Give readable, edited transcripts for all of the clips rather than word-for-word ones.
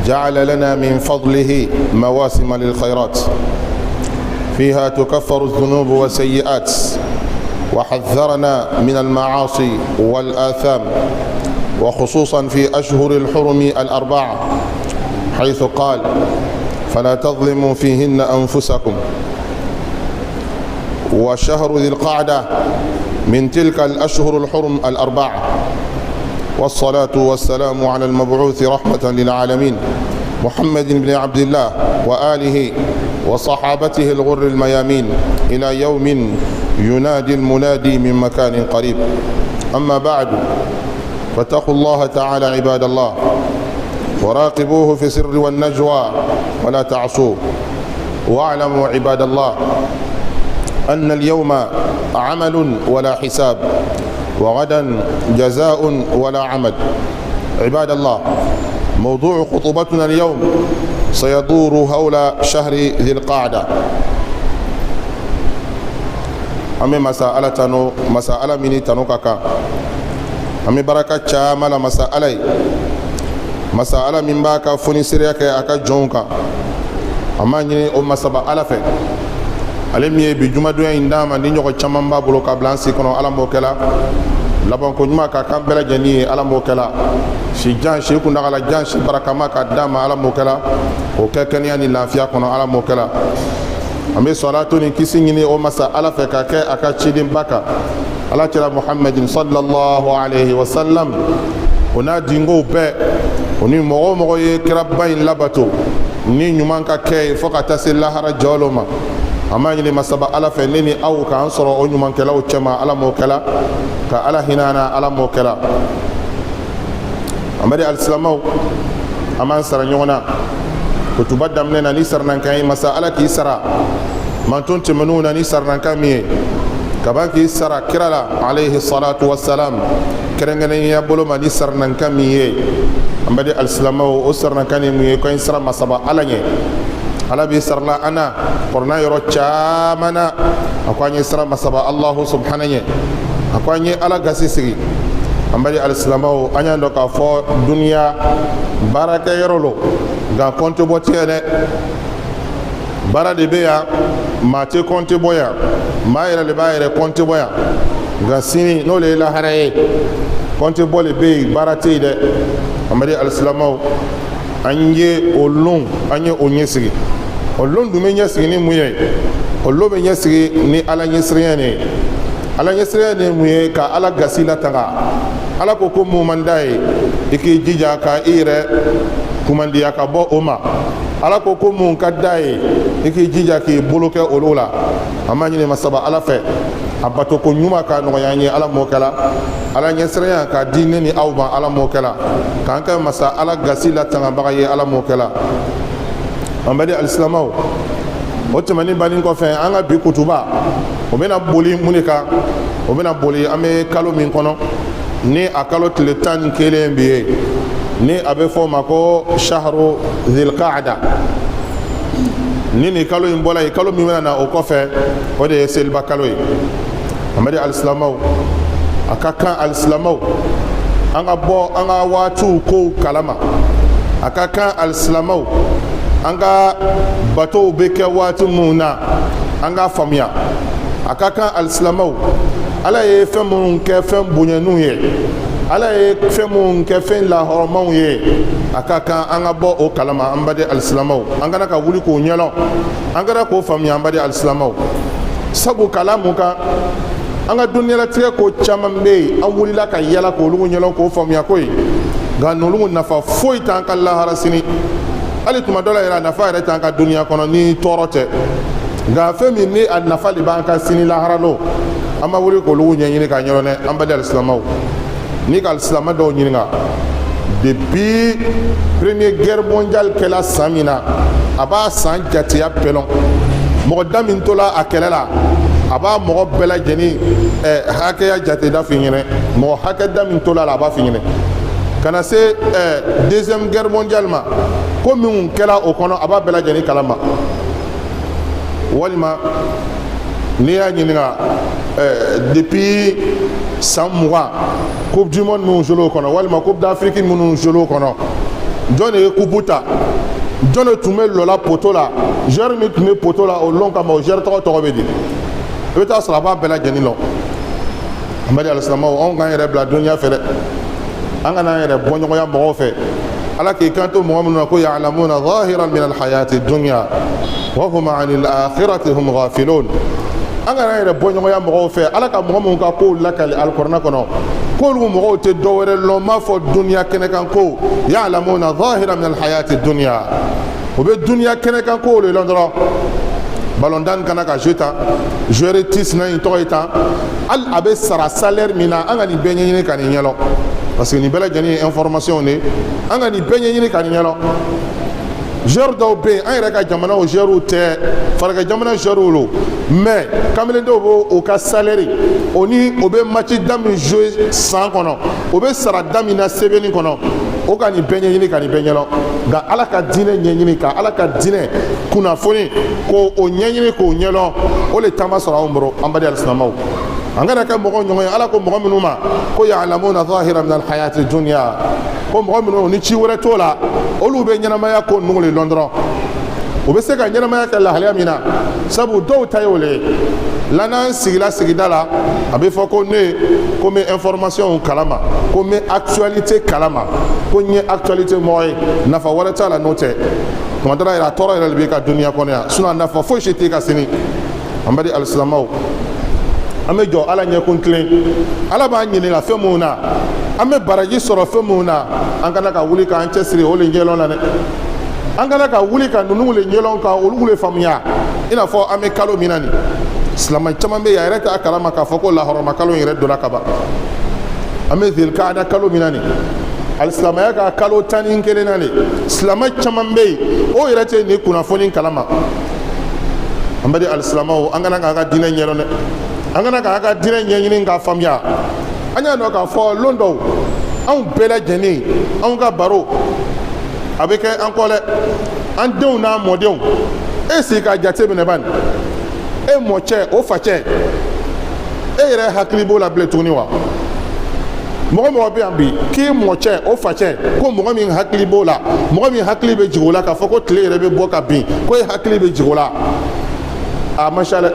جعل لنا من فضله مواسم للخيرات فيها تكفر الذنوب والسيئات، وحذرنا من المعاصي والآثام، وخصوصا في أشهر الحرم الأربعة، حيث قال: فلا تظلموا فيهن أنفسكم. وشهر ذي القعدة من تلك الأشهر الحرم الأربعة. والصلاة والسلام على المبعوث رحمة للعالمين محمد بن عبد الله وآله وصحابته الغر الميامين، إلى يوم ينادي المنادي من مكان قريب. أما بعد، فاتقوا الله تعالى عباد الله، وراقبوه في السر والنجوى، ولا تعصوه. واعلموا عباد الله أن اليوم عمل ولا حساب، وغدا جزاء ولا عمل. عباد الله، موضوع خطبتنا اليوم سيدور حول شهر ذي القعدة. An bɛ Masa Ala tanu, Masa Ala min ni tanu ka kan. An bɛ baraka caman la Masa Ala ye, Masa Ala min b'a ka fonisireya kɛ a ka jɔnw kan. An b'a ɲini o masaba Ala fɛ, ale min ye bi jumadonya in d'an ma, ni ɲɔgɔn caman b'a bolo ka bila an si kɔnɔ. Ala m'o kɛla labanko ɲuman ka kan bɛɛ lajɛlen ye. Ala m'o kɛla si jan, si kuntagala jan, si barakama ka d'an ma. Ala m'o kɛla o kɛ kɛnɛya ni lafiya kɔnɔ. Ala m'o kɛla. An bɛ sɔlatu ni kisi ɲini o Masa Ala fɛ ka kɛ a ka cidenba kan, Ala kira Muhammadin sallallahu alaihi wa sallam, o n'a dingow bɛɛ, o ni mɔgɔ o mɔgɔ ye kiraba in labato ni ɲuman ka kɛ ye fo ka taa se lahara jɔlo ma. An b'a ɲini Masaba Ala fɛ, ne ni aw k'an sɔrɔ o ɲumankɛlaw cɛma. Ala m'o kɛla ka Ala hinɛ an na. Ala m'o kɛla. An bɛ alisilamɛw, an b'an sara ɲɔgɔn na kutuba daminɛ na ni saranankan ye. Masa Ala k'i sara manton tɛmɛnenw na ni saranankan min ye, kaban k'i sara kira la alayhi salatu wasalam kɛrɛnkɛrɛnnenya bolo ma ni saranankan min ye. An bɛ di alisilamɛw, o saranankan ni mun ye? Ko an siran Masaba Ala ɲɛ. Ala b'i sarala an na kɔrɔna yɔrɔ caman na. A ko an ye siran Masaba Alahu subhana ɲɛ. A ko an ye Ala gasi sigi. An bɛ di alisilamɛw, an y'a dɔn k'a fɔ duniya baarakɛyɔrɔ lo, nka kɔnte bɔ tɛ dɛ. Baara de bɛ yan, maa tɛ kɔnte bɔ yan, maa yɛrɛ de b'a yɛrɛ kɔnte bɔ yan. Nka sini, n'o de ye lahara ye, kɔnte bɔ de bɛ yen, baara tɛ yen dɛ. An bɛ di alisilamɛw, an ye o lon, an ye o ɲɛsigi. O lon dun bɛ ɲɛsigi ni mun ye? O lon bɛ ɲɛsigi ni Ala ɲɛsiranya de ye. Ala ɲɛsiranya de ye mun ye? Ka Ala gasi latanga. Ala ko ko mun man d'a ye, i k'i jija ka i yɛrɛ kumandiya ka bɔ o ma. Ala ko ko mun ka d'a ye, i k'i jija k'i bolo kɛ olu la. An b'a ɲini Masaba Ala fɛ, a bato ko ɲuman ka nɔgɔya an ye. Ala m'o kɛla. Ala ɲɛsiranya k'a di ne ni aw ma. Ala m'o kɛla k'an kɛ Masa Ala gasi latangabaga ye. Ala m'o kɛla. An bɛ di alisilamɛw, o tɛmɛnin bannen kɔfɛ, an ka bi kutuba, o bɛna boli mun de kan? O bɛna boli an bɛ kalo min kɔnɔ, ni a kalo tile 11 bi ye, ni a bɛ fɔ o ma ko shahru zilqaada. Ni nin kalo in bɔra yen, kalo min bɛna na o kɔfɛ, o de ye seliba kalo ye. An bɛ di alisilamɛw, a ka kan alisilamɛw an ka bɔ an ka waatiw kow kalama. A ka kan alisilamɛw an ka batow bɛ kɛ waati minnu na, an k'a faamuya. A ka kan alisilamɛw, Ala ye fɛn minnu kɛ fɛn bonyaninw ye, Ala ye fɛn minnu kɛ fɛn lahɔrɔmaw ye, a ka kan an ka bɔ o kalama. An baden alisilamɛw, an kana ka wuli k'o ɲɛlɔn, an kana k'o faamuya. An baden alisilamɛw, sabu kala mun kan, an ka duniyalatigɛ ko caman bɛ yen, an wulila ka yala k'olu ɲɛlɔn, k'o faamuya ko ye, nka n'olu nafa foyi t'an ka lahara sini. Hali tuma dɔ la yɛrɛ, a nafa yɛrɛ t'an ka duniya kɔnɔ ni tɔɔrɔ tɛ. Nka fɛn min ni a nafa de b'an ka sini lahara lo, an ma wuli k'olu ɲɛɲini k'a ɲɛdɔn dɛ. An baden alisilamɛw, n'i ka alisilamɛ dɔw ɲininka depuis Première Guerre mondiale kɛla san min na, a b'a san jateya bɛɛ lɔn. Mɔgɔ da min tola a kɛlɛ la, a b'a mɔgɔ bɛɛ lajɛlen hakɛya jate da f'i ɲɛnɛ. Mɔgɔ hakɛ da min tola la, a b'a f'i ɲɛnɛ. Ka na se Deuxième Guerre mondiale ma, ko minnu kɛla o kɔnɔ, a b'a bɛɛ lajɛlen kalama. Walima n'i y'a ɲininka depuis san 20, Coupe du monde minnu joué o kɔnɔ, walima Coupe d'Afrique minnu joué o kɔnɔ. Jɔn de ye kupu ta? Jɔn de tun bɛ lɔ la poto la? Joueur min tun bɛ poto la o lon kama, o joueur tɔgɔ bɛ di? I bɛ taa sɔrɔ a b'a bɛɛ lajɛlen lɔn. An bɛ alisilamɛw, anw k'an yɛrɛ bila dɔnniya fɛ dɛ, an kana an yɛrɛ bɔ ɲɔgɔnya mɔgɔw fɛ. Ala k'i kanto mɔgɔ minnu na ko ya'lamuna zahiran min alhayati dunya wa hum anil akhirati hum ghafilun. An kana an yɛrɛ bɔ ɲɔgɔnya mɔgɔw fɛ. Ala ka mɔgɔ minnu ka kow lakali alikɔrɔna kɔnɔ, k'olu mɔgɔw tɛ dɔ wɛrɛ lɔn m'a fɔ duniya kɛnɛ kan ko ya'lamuna zahiran min alhayati dunya, o bɛ duniya kɛnɛ kan kow de lɔn dɔrɔn. Balontan kana ka jouer tan, joueur tisina in tɔgɔ ye tan, hali a bɛ sara salaire min na, an ka nin bɛɛ ɲɛɲini ka nin ɲɛlɔn, parce que nin bɛɛ lajɛlen ye information de ye. An ka nin bɛɛ ɲɛɲini ka nin ɲɛlɔn. Joueur dɔw bɛ yen, an yɛrɛ ka jamanaw joueurs tɛ, farajɛ jamana joueurs lo, mais kamalen dɔw b'o o ka salaire, o ni o bɛ match da min jouer san kɔnɔ, o bɛ sara da min na sɛbɛnni kɔnɔ, o ka nin bɛɛ ɲɛɲini ka nin bɛɛ ɲɛdɔn. Nka Ala ka diinɛ ɲɛɲini, ka Ala ka diinɛ kunnafoni k'o o ɲɛɲini k'o ɲɛdɔn, o le taama sɔrɔ anw bolo. An baden alisilamɛw, an kana kɛ mɔgɔw ɲɔgɔn ye. Ala ko mɔgɔ minnu ma ko ya'lamuna zahira min alhayati dunya, ko mɔgɔ minnu ni ci wɛrɛ t'o la, olu bɛ ɲɛnamaya ko ninnu le lɔn dɔrɔn, u bɛ se ka ɲɛnamaya kɛ lahalaya min na, sabu dɔw ta ye o le ye. La n'an sigila sigida la, a bɛ fɔ ko ne ko n bɛ information kalama, ko n bɛ actualité kalama, ko n ye actualité mɔgɔ ye. Nafa wɛrɛ t'a la n'o tɛ. Tuma dɔ la yɛrɛ, a tɔɔrɔ yɛrɛ de b'i ka duniya kɔnɔ yan, sinon a nafa foyi si t'e ka sini. An bɛ di alisilamɛw, an bɛ jɔ Ala ɲɛkun tilen, Ala b'an ɲininka fɛn mun na, an bɛ baraji sɔrɔ fɛn mun na. An kana ka wuli k'an cɛsiri o le ɲɛlɔn na dɛ, an kana ka wuli ka ninnu le ɲɛlɔn, ka olu le faamuya. I n'a fɔ an bɛ kalo min na nin, silamɛ caman bɛ yen, a yɛrɛ t'a kalama k'a fɔ ko lahɔrɔma kalo in yɛrɛ donna ka ban. An bɛ zilikaada kalo min na nin, alisilamɛya ka kalo 11 na de, silamɛ caman bɛ yen, o yɛrɛ tɛ nin kunnafoni kalama. An bɛ di alisilamɛw, an kana k'an ka diinɛ ɲɛdɔn dɛ, an kana k'an ka diinɛ ɲɛɲini k'a faamuya. An y'a dɔn k'a fɔ lon dɔw, anw bɛɛ lajɛlen, anw ka baro a bɛ kɛ an kɔ dɛ, an denw n'an mɔdenw. E sigi k'a jate minɛ bani, e mɔcɛ, o facɛ, e yɛrɛ hakili b'o la bilen tuguni wa? Mɔgɔ mɔgɔ bɛ yan bi k'i mɔcɛ, o facɛ, ko mɔgɔ min hakili b'o la, mɔgɔ min hakili bɛ jigin o la k'a fɔ ko tile yɛrɛ bɛ bɔ ka bin, ko e hakili bɛ jigin o la, a ma sa dɛ.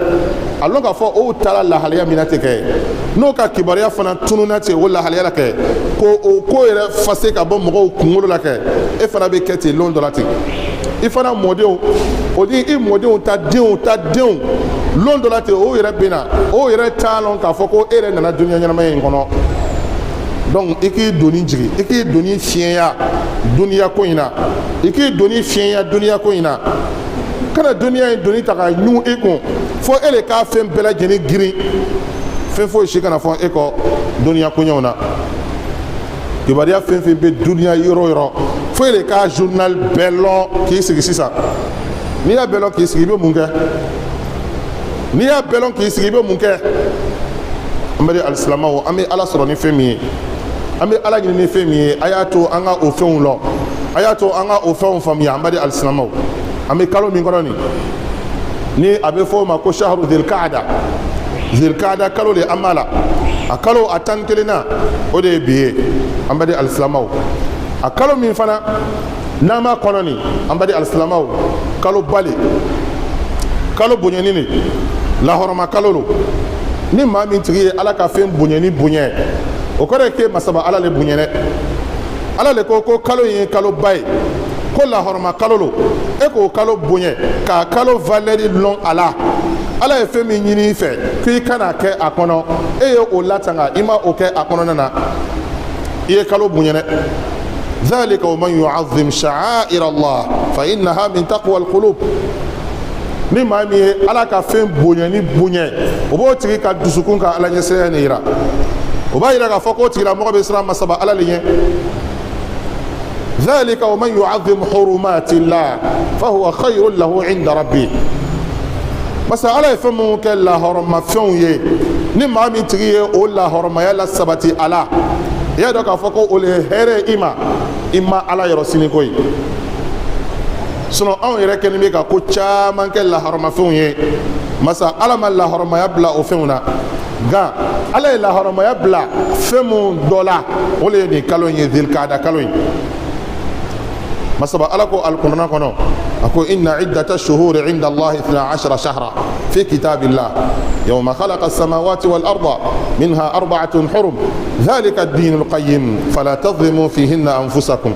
A lɔn k'a fɔ o taara lahalaya min na ten kɛ, n'o ka kibaruya fana tununna ten o lahalaya la kɛ, ko o ko yɛrɛ fase ka bɔ mɔgɔw kunkolo la kɛ, e fana bɛ kɛ ten lon dɔ la ten. I fana mɔdenw, o ni i mɔdenw ta denw ta denw, lon dɔ la ten, o yɛrɛ bɛ na, o yɛrɛ t'a lɔn k'a fɔ ko e yɛrɛ nana dunuya ɲɛnamaya in kɔnɔ. Donc i k'i doni jigin, i k'i doni fiɲɛya duniya ko in na, i k'i doni fiɲɛya duniya ko in na. Kana duniya in doni ta ka ɲun i kun fo e de k'a fɛn bɛɛ lajɛlen girin, fɛn foyi si kana fɔ e kɔ duniya koɲɛw na. Kibaruya fɛn fɛn bɛ duniya yɔrɔ o yɔrɔ, fo e de k'a journal bɛɛ lɔn k'i sigi sisan. N'i y'a bɛɛ lɔn k'i sigi, i bɛ mun kɛ? N'i y'a bɛɛ lɔn k'i sigi, i bɛ mun kɛ? An bɛ alisilamɛw, an bɛ Ala sɔrɔ ni fɛn min ye, an bɛ Ala ɲini ni fɛn min ye, a y'a to an ka o fɛnw lɔn, a y'a to an ka o fɛnw faamuya. An bɛ alisilamɛw, an bɛ kalo min kɔnɔ nin, ni a bɛ fɔ o ma ko shahru zilkaada, zilkaada kalo de an b'a la, a kalo a 11 na, o de ye bi ye. An bɛ di alisilamɛw, a kalo min fana n'an b'a kɔnɔ nin, an bɛ di alisilamɛw, kalo ba le, kalo bonyani de, lahɔrɔma kalo lo. Ni maa min tigi ye Ala ka fɛn bonyani bonya, o kɔrɔ ye k'e masaba Ala le bonya dɛ. Ala le ko ko kalo in ye kalo ba ye, ko lahɔrɔma kalo lo, e k'o kalo bonya, k'a kalo valeur lɔn a la. Ala ye fɛn min ɲini i fɛ k'i kana kɛ a kɔnɔ, e ye o latanga, i ma o kɛ a kɔnɔna na, i ye kalo bonya dɛ. ذلك ومن يعظم شعائر الله فإنها من تقوى القلوب. Ni maa min ye Ala ka fɛn bonyani bonya, o b'o tigi ka dusukun ka Ala ɲɛsiranya de yira. O b'a yira k'a fɔ k'o tigilamɔgɔ bɛ siran masaba Ala de ɲɛ. ذلك ومن يعظم حرمات الله فهو خير له عند ربه. Parce que Ala ye fɛn minnu kɛ lahɔrɔmafɛnw ye, ni maa min tigi ye o lahɔrɔmaya la sabati a la, i y'a dɔn k'a fɔ ko o le ye hɛrɛ ye i ma, i ma Ala yɔrɔ sini ko ye. Sinon anw yɛrɛ kɛlen bɛ ka ko caman kɛ lahɔrɔmafɛnw ye. Masa Ala ma lahɔrɔmaya bila o fɛnw na, nka Ala ye lahɔrɔmaya bila fɛn mun dɔ la, o le ye nin kalo in ye, zilkada kalo in. Masaba Ala ko Alikurana kɔnɔ, a ko: inna iddata shuhuri inda Allahi ithna ashara shahra fi kitabillah yawma khalaqa as-samawati wal arda minha arba'atun hurum dhalika ad-din al-qayyim fala tadhlimu fihinna anfusakum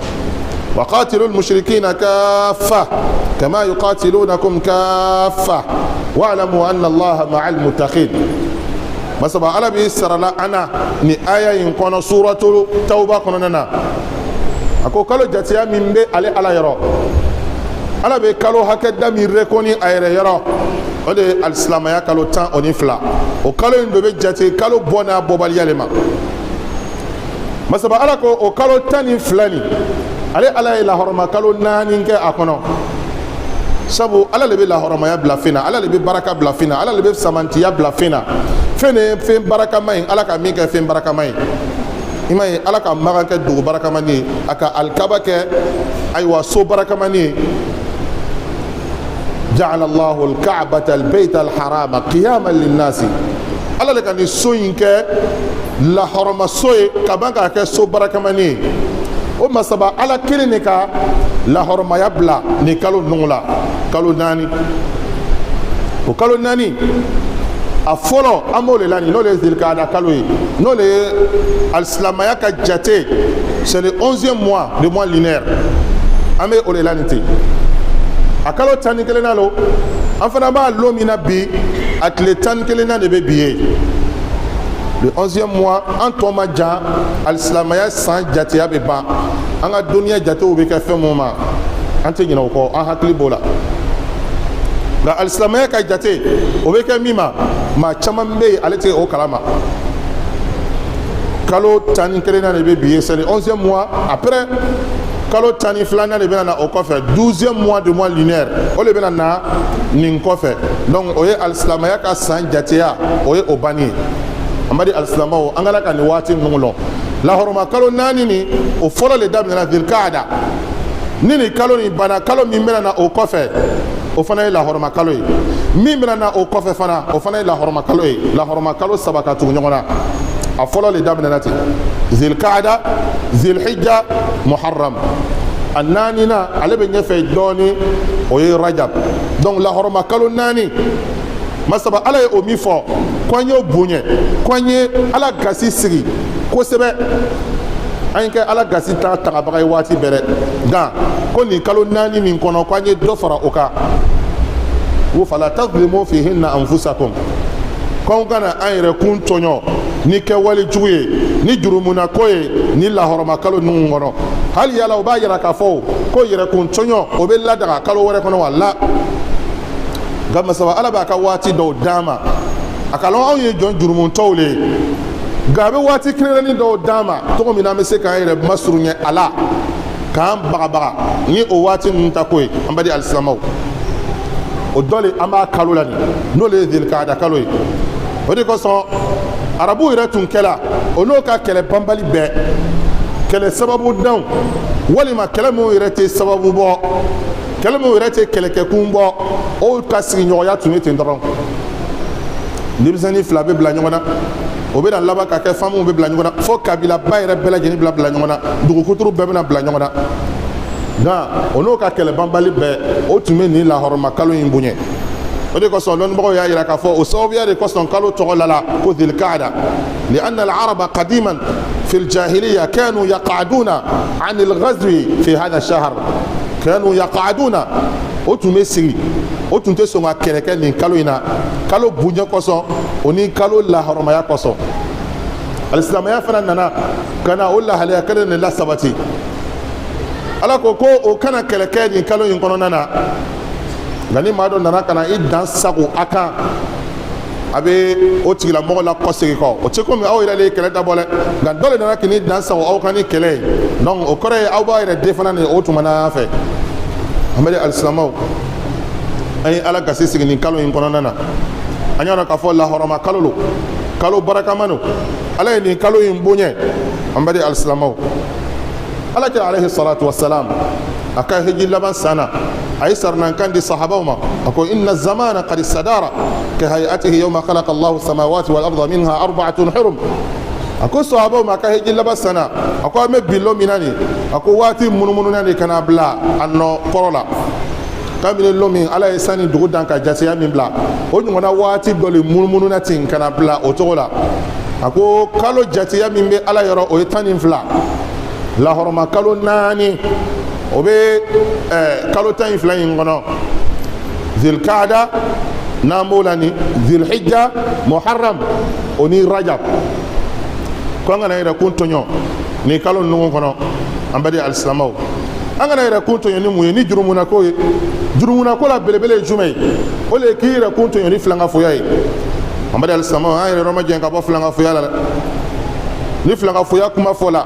وقاتلوا المشركين كافة كما يقاتلونكم كافة واعلموا أن الله مع المتقين. Masaba Ala b'i sarala ana ni aya in kɔnɔ, Suratu Tawba kɔnɔna na. A ko kalo jateya min bɛ ale Ala yɔrɔ, Ala bɛ kalo hakɛ da min rekoni a yɛrɛ yɔrɔ, o de ye alisilamaya kalo 12. O kalo in de bɛ jate kalo bɔ n'a bɔbaliya le ma. Masaba Ala ko o kalo 12 nin, ale Ala ye lahɔrɔma kalo naani kɛ a kɔnɔ, sabu Ala le bɛ lahɔrɔmaya bila fɛn na, Ala le bɛ baraka bila fɛn na, Ala le bɛ samantiya bila fɛn na. Fɛn de ye fɛn barakama ye, Ala ka min kɛ fɛn barakama ye. I m'a ye, Ala ka Makan kɛ dugu barakamani ye, a ka Alikaba kɛ ayiwa so barakamani ye. جعل الله الكعبة البيت الحرام قياما للناس. Ala le ka nin so in kɛ lahɔrɔma so ye ka ban k'a kɛ so barakamani ye. O masaba Ala kelen de ka lahɔrɔmaya bila nin kalo ninnu la, kalo naani. O kalo naani, a fɔlɔ an b'o de la nin, n'o de ye Zilikada kalo ye, n'o de ye alisilamaya ka jate, c'est le 11e mois, le mois lunaire. An bɛ o de la nin ten. A kalo 11nan lo, an fana b'a lon min na bi, a tile 11nan de bɛ bi ye, le 11e mois. An tɔ ma jan, alisilamaya san jateya bɛ ban. An ka dɔnniya jatew bɛ kɛ fɛn mun ma, an tɛ ɲinɛ o kɔ, an hakili b'o la. Nka alisilamaya ka jate, o bɛ kɛ min ma, maa caman bɛ yen, ale tɛ o kalama. Kalo 11nan de bɛ bi ye, c'est le 11e mois. Après, kalo 12nan de bɛna na o kɔfɛ, 12e mois de mois lunaire, o de bɛna na nin kɔfɛ. Donc o ye alisilamaya ka san jateya, o ye o banni ye. An b'a di alisilamɛw, an kana ka nin waati ninnu lɔn. Lahɔrɔma kalo naani nin, o fɔlɔ de daminɛna Zilikaada. Ni nin kalo nin banna, kalo min bɛna na o kɔfɛ, o fana ye lahɔrɔma kalo ye. Min bɛna na o kɔfɛ fana, o fana ye lahɔrɔma kalo ye. Lahɔrɔma kalo saba ka tugu ɲɔgɔn na. A fɔlɔ de daminɛna ten: Zilikaada, Zilhijja, Muharram. A naaninan, ale bɛ ɲɛfɛ dɔɔni, o ye Rajab. Donc lahɔrɔma kalo naani, masaba Ala ye o min fɔ ko an y'o bonya, ko an ye Ala gasi sigi kosɛbɛ, an ye kɛ Ala gasi ta tagabaga ye waati bɛɛ dɛ. Nka ko nin kalo naani min kɔnɔ, ko an ye dɔ fara o kan, ko fala tadlimu fihinna anfusakum, k'anw kana an yɛrɛ kun tɔɲɔ ni kɛwale jugu ye, ni jurumunako ye, ni lahɔrɔma kalo ninnu kɔnɔ. Hali yala o b'a yira k'a fɔ ko yɛrɛkun tɔɲɔ, o bɛ ladaga kalo wɛrɛ kɔnɔ wa? La. Nka masaba Ala b'a ka waati dɔw d'an ma. A ka lɔn anw ye jɔn jurumuntɔw le ye, nka a bɛ waati kɛrɛnkɛrɛnnin dɔw d'an ma cogo min na an bɛ se k'an yɛrɛ masurunya a la, k'an bagabaga ni o waati ninnu ta ko ye. An b'a di alisilamɛw, o dɔ le an b'a kalo la nin, n'o le ye Zilikada kalo ye. O de kosɔn arabuw yɛrɛ tun kɛla o n'o ka kɛlɛ banbali bɛɛ, kɛlɛ sababu danw walima kɛlɛ minnu yɛrɛ tɛ sababu bɔ, kɛlɛ minnu yɛrɛ tɛ kɛlɛkɛkun bɔ, o ka sigiɲɔgɔnya tun ye ten dɔrɔn. Denmisɛnnin fila bɛ bila ɲɔgɔn na, o bɛna laban ka kɛ famuw bɛ bila ɲɔgɔn na, fo kabilaba yɛrɛ bɛɛ lajɛlen bila bila ɲɔgɔn na, dugukuturu bɛɛ bɛna bila ɲɔgɔn na. Nka o n'o ka kɛlɛ banbali bɛɛ, o tun bɛ nin lahɔrɔma kalo in bonya. O de kosɔn lɔnnibagaw y'a yira k'a fɔ o sababuya de kosɔn kalo tɔgɔ la ko Zilikada, لأن العرب قديما في الجاهلية كانوا يقعدون عن الغزو في هذا الشهر. كانوا يقعدون، o tun bɛ sigi, o tun tɛ sɔn ka kɛlɛ kɛ nin kalo in na, kalo bonya kosɔn, o ni kalo lahɔrɔmaya kosɔn. Alisilamɛya fana nana ka na o lahalaya kelen de la sabati. Ala ko ko o kana kɛlɛ kɛ nin kalo in kɔnɔna na. Nka ni maa dɔ nana ka na i dan sago a kan, a bɛ o tigilamɔgɔ la kɔsegin kɔ. O tɛ komi aw yɛrɛ de ye kɛlɛ dabɔ dɛ, nka dɔ de nana k'i dan sago aw kan ni kɛlɛ ye. Donc o kɔrɔ ye aw b'a yɛrɛ défendre de o tuma na fɛ. An bɛ alisilamɛw, an ye Ala gasi sigi nin kalo in kɔnɔna na. An y'a dɔn k'a fɔ lahɔrɔma kalo lo, kalo barakama lo. Ala ye nin kalo in bonya. An bɛ alisilamɛw, Ala kira alayhi salatu wasalam, a ka hiji laban san na, a ye saranankan di sahabaw ma. A ko: inna zamana qad istadara ka hayatihi yawma khalaqa Allahu samawati wal arda minha arba'atun hurum. A ko sahabaw ma a ka heji laban san na, a ko an bɛ bi lon min na nin, a ko waati munumununa de ka na bila a nɔ kɔrɔ la. Kabini lon min Ala ye san ni dugu dan ka jateya min bila, o ɲɔgɔnna waati dɔ le munumununa ten ka na bila o cogo la. A ko kalo jateya min bɛ Ala yɔrɔ, o ye 12, lahɔrɔma kalo 4, o bɛ kalo 12 in kɔnɔ: Zilkada n'an b'o la, ni Zilhijja, Muharram o ni Rajab. Ko an kana yɛrɛ kun tɔɲɔ nin kalo ninnu kɔnɔ. An baden alisilamɛw, an kana yɛrɛ kun tɔɲɔ ni mun ye? Ni jurumunako ye. Jurumunako la belebele ye jumɛn ye? O le ye k'i yɛrɛ kun tɔɲɔ ni filankafoya ye. An baden alisilamɛw, an yɛrɛ yɔrɔ ma jɛn ka bɔ filankafoya la dɛ. Ni filankafoya kuma fɔ la,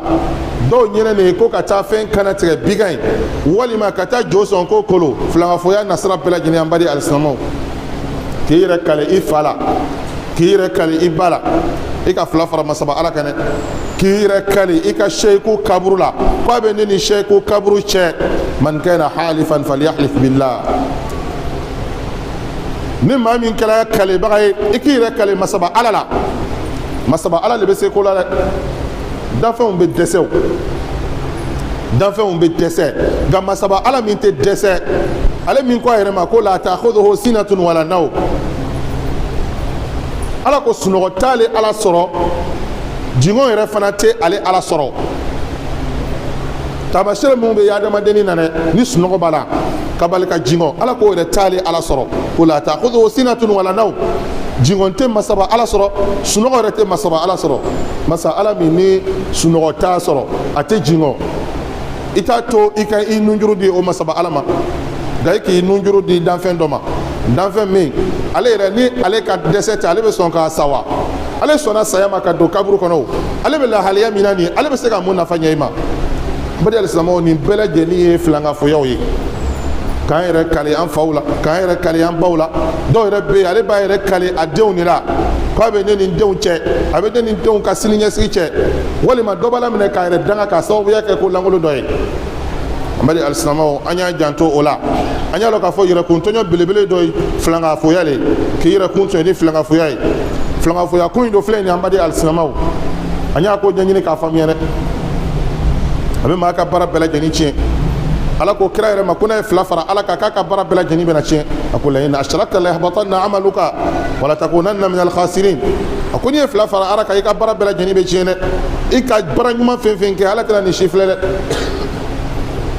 dɔw ɲɛnɛ de ye ko ka taa fɛn kana tigɛ bigan ye, walima ka taa jo sɔn ko kolo. Filankafoya nasira bɛɛ lajɛlen, an baden alisilamɛw, k'i yɛrɛ kale i fa la, k'i yɛrɛ kale i ba la, i ka fila fara masaba Ala kan dɛ, k'i yɛrɛ kale i ka seyiku kaburu la, k'a bɛ ne ni seyiku kaburu cɛ. Man kana halifan falyahlif billah. Ni maa min kɛra kalebaga ye, i k'i yɛrɛ kale masaba Ala la. Masaba Ala de bɛ se ko la dɛ. Danfɛnw bɛ dɛsɛ, o danfɛnw bɛ dɛsɛ, nka masaba Ala min tɛ dɛsɛ, ale min ko a yɛrɛ ma ko la ta'khudhuhu sinatun wala nawm, Ala ko sunɔgɔ t'ale Ala sɔrɔ, jingɔn yɛrɛ fana tɛ ale Ala sɔrɔ. Taamasiyɛn minnu bɛ adamadennin na dɛ, ni sunɔgɔ b'a la ka bali ka jingɔn, Ala k'o yɛrɛ t'ale Ala sɔrɔ. Ko la ta'khudhuhu sinatun wala nawm, jingɔn tɛ masaba Ala sɔrɔ, sunɔgɔ yɛrɛ tɛ masaba Ala sɔrɔ. Masa Ala min ni sunɔgɔ t'a sɔrɔ, a tɛ jingɔn, i t'a to i ka i nunjuru di o masaba Ala ma, nka i k'i nunjuru di danfɛn dɔ ma, danfɛn min ale yɛrɛ ni ale ka dɛsɛ tɛ, ale bɛ sɔn k'a sa wa? Ale sɔnna saya ma ka don kaburu kɔnɔ o. Ale bɛ lahaliya min na nin, ale bɛ se ka mun nafa ɲɛ i ma? N baden alisilamɛw, nin bɛɛ lajɛlen ye filankafoyaw ye, k'an yɛrɛ kale an faw la, k'an yɛrɛ kale an baw la. Dɔw yɛrɛ bɛ yen, ale b'a yɛrɛ kale a denw de la, k'a bɛ ne ni denw cɛ, a bɛ ne ni denw ka siniɲɛsigi cɛ, walima dɔ b'a laminɛ k'a yɛrɛ danga k'a sababuya kɛ ko lankolon dɔ ye. An baden alisilamɛw, an y'an janto o la. An y'a dɔn k'a fɔ yɛrɛkuntɔɲɔ belebele dɔ ye filankafoya le, k'i yɛrɛkun tɔɲɔ ni filankafoya ye. Filankafoya kun in dɔ filɛ nin ye. An baden alisilamɛw, an y'a ko ɲɛɲini k'a faamuya dɛ. A bɛ maa ka baara bɛɛ lajɛlen tiɲɛ. Ala ko kira yɛrɛ ma ko n'a ye fila fara Ala kan, k'a ka baara bɛɛ lajɛlen bɛna tiɲɛ. A ko la in ashrakta la yahbatanna amaluka wala takunanna min alkhasirin. A ko n'i ye fila fara Ala kan, i ka baara bɛɛ lajɛlen bɛ tiɲɛ dɛ. I ka baara ɲuman fɛn fɛn kɛ, Ala tɛna nin si filɛ dɛ.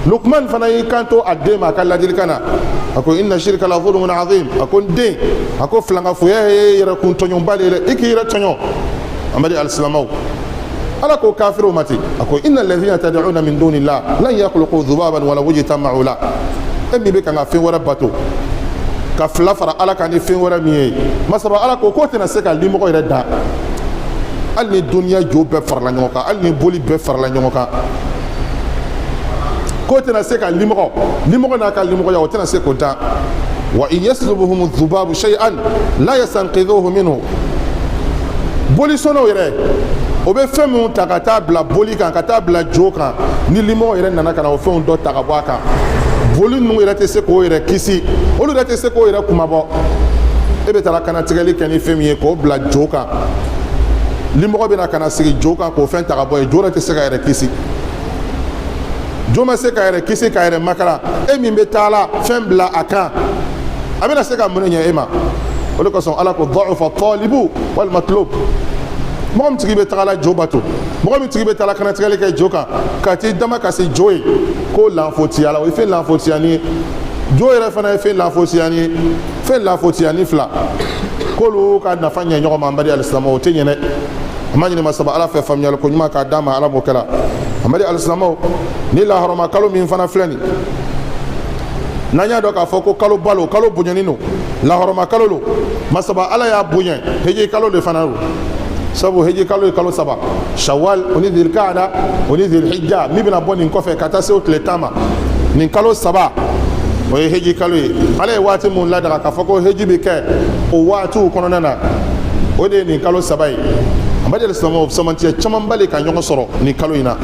Lukman fana y'i kanto a den ma a ka ladilikan na, a ko inna shirka la zulmun azim. A ko n den, a ko filankafoya ye yɛrɛkun tɔɲɔba de ye dɛ, i k'i yɛrɛ tɔɲɔ. An baden alisilamɛw, Ala ko kafiriw ma ten, a ko inna alladhina tad'una min dunillah lan yakhluqu dhubaban walaw ijtama'u la. E min bɛ kan ka fɛn wɛrɛ bato ka fila fara Ala kan ni fɛn wɛrɛ min ye, masaba Ala ko k'o tɛna se ka limɔgɔ yɛrɛ dan, hali ni duniya jo bɛɛ farala ɲɔgɔn kan, hali ni boli bɛɛ farala ɲɔgɔn kan, k'o tɛna se ka limɔgɔ, limɔgɔ n'a ka limɔgɔya, o tɛna se k'o dan. Wa in yaslubuhum dhubabu shay'an la yastanqidhuhu minhu. Bolisɔnnaw yɛrɛ, o bɛ fɛn minnu ta ka taa bila boli kan, ka taa bila jo kan, ni limɔgɔ yɛrɛ nana ka na o fɛnw dɔ ta ka bɔ a kan, boli ninnu yɛrɛ tɛ se k'o yɛrɛ kisi, olu yɛrɛ tɛ se k'o yɛrɛ kunmabɔ. E bɛ taara kanatigɛli kɛ ni fɛn min ye k'o bila jo kan, limɔgɔ bɛna ka na sigi jo kan k'o fɛn ta ka bɔ yen, jo yɛrɛ tɛ se ka yɛrɛ kisi. Jo ma se ka yɛrɛ kisi k'a yɛrɛ makala, e min bɛ taa la fɛn bila a kan, a bɛna se ka mun de ɲɛ e ma? O de kosɔn Ala ko da'ufa talibu wal matlub. Mɔgɔ min tigi bɛ taga la jo bato, mɔgɔ min tigi bɛ taga kanatigɛli kɛ jo kan, ka t'i dama ka se jo ye, ko lanfotiya la, o ye fɛn lanfotiyani ye. Jo yɛrɛ fana ye fɛn lanfotiyani ye, fɛn lanfotiyani fila k'olu ka nafa ɲɛ ɲɔgɔn ma. An baden alisilamɛw, o tɛ ɲɛ dɛ. An b'a ɲini masaba Ala fɛ faamuyali ko ɲuman k'a d'an ma, Ala m'o kɛla. An baden alisilamɛw, ni lahɔrɔma kalo min fana filɛ nin, n'an y'a dɔn k'a fɔ ko kalo ba lo, kalo bonyanin don, lahɔrɔma kalo lo, masaba Ala y'a bonya, heji kalo de fana don. Sabu heji kalo ye kalo 3, Shawal o ni Zilkaada o ni Zilhijja min bɛna bɔ nin kɔfɛ ka taa se o tile 10 ma, nin kalo 3 o ye heji kalo ye. Ala ye waati mun ladaga k'a fɔ ko heji bɛ kɛ o waatiw kɔnɔna na, o de ye nin kalo 3 ye. An baden alisilamɛw, samantiya camanba le ka ɲɔgɔn sɔrɔ nin kalo in na,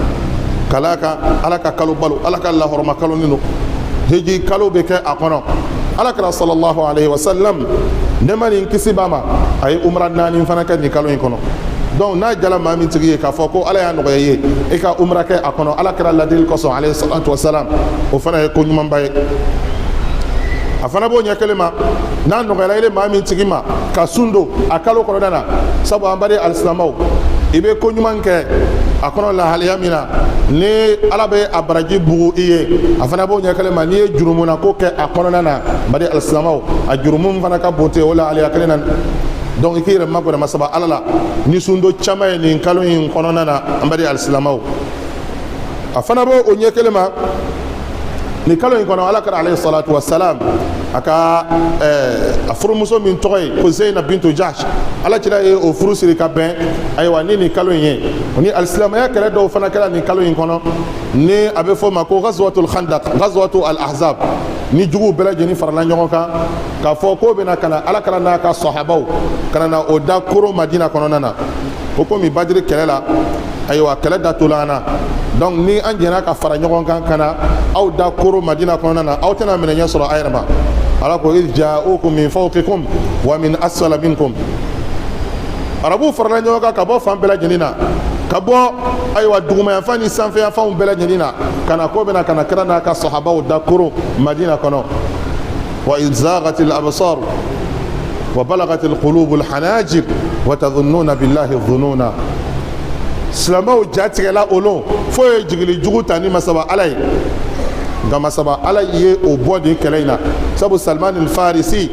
ka d'a kan Ala ka kalo balo, Ala ka lahɔrɔma kalo nin don, heji kalo bɛ kɛ a kɔnɔ. Ala kira sallallahu alaihi wa sallam, nɛɛma ni kisi b'a ma, a ye umra 4 fana kɛ nin kalo in kɔnɔ. Donc n'a jala maa min tigi ye k'a fɔ ko Ala y'a nɔgɔya i ye i ka umra kɛ a kɔnɔ, Ala kira ladili kosɔn alayhi salatu wasalam, o fana ye ko ɲumanba ye. A fana b'o ɲɛ kelen ma, n'a nɔgɔyara ile maa min tigi ma ka sun don a kalo kɔnɔna na, sabu an baden alisilamɛw, i bɛ ko ɲuman kɛ a kɔnɔ lahalaya min na ni Ala bɛ a baraji bugu i ye, a fana b'o ɲɛ kelen ma n'i ye jurumuna ko kɛ a kɔnɔna na. Baden alisilamɛw, a jurumu fana ka bon ten o lahalaya kelen na. Donc i k'i yɛrɛ magɛrɛ masaba Ala la ni sundon caman ye nin kalo in kɔnɔna na. An baden alisilamɛw, a fana b'o o ɲɛ kelen ma, nin kalo in kɔnɔ, Ala kira alayhi salatu wasalam a ka a furumuso min tɔgɔ ye ko Zeyina bintu Jahsh, Ala cira ye o furu siri ka bɛn ayiwa ni nin kalo in ye. O ni alisilamɛya kɛlɛ dɔw fana kɛra nin kalo in kɔnɔ, ni a bɛ fɔ o ma ko ghazwatul khandaq, ghazwatu al ahzab, ni juguw bɛɛ lajɛlen farala ɲɔgɔn kan k'a fɔ k'o bɛna ka na Ala kira n'a ka sahabaw ka na o da koro Madina kɔnɔna na. O komi Badiri kɛlɛ la, ayiwa, kɛlɛ da tola an na, donc ni an jɛra ka fara ɲɔgɔn kan ka na aw da koro Madina kɔnɔna na, aw tɛna minɛ ɲɛ sɔrɔ a yɛrɛ ma. Ala ko iz ja'ukum min fawqikum wa min asfala minkum. Arabuw farala ɲɔgɔn kan ka bɔ fan bɛɛ lajɛlen na, ka bɔ ayiwa dugumayanfan ni sanfɛyanfanw bɛɛ lajɛlen na, ka na k'o bɛna ka na kira n'a ka sahabaw da koro Madina kɔnɔ. Wa iz zaghatil absar wa balagatil qulubul hanajir wa tadhunnuna billahi dhununa. Silamɛw jatigɛla o lon fo ye jigili jugu ta ni masaba Ala ye, nka masaba Ala ye o bɔ nin kɛlɛ in na, sabu Salman al Farisi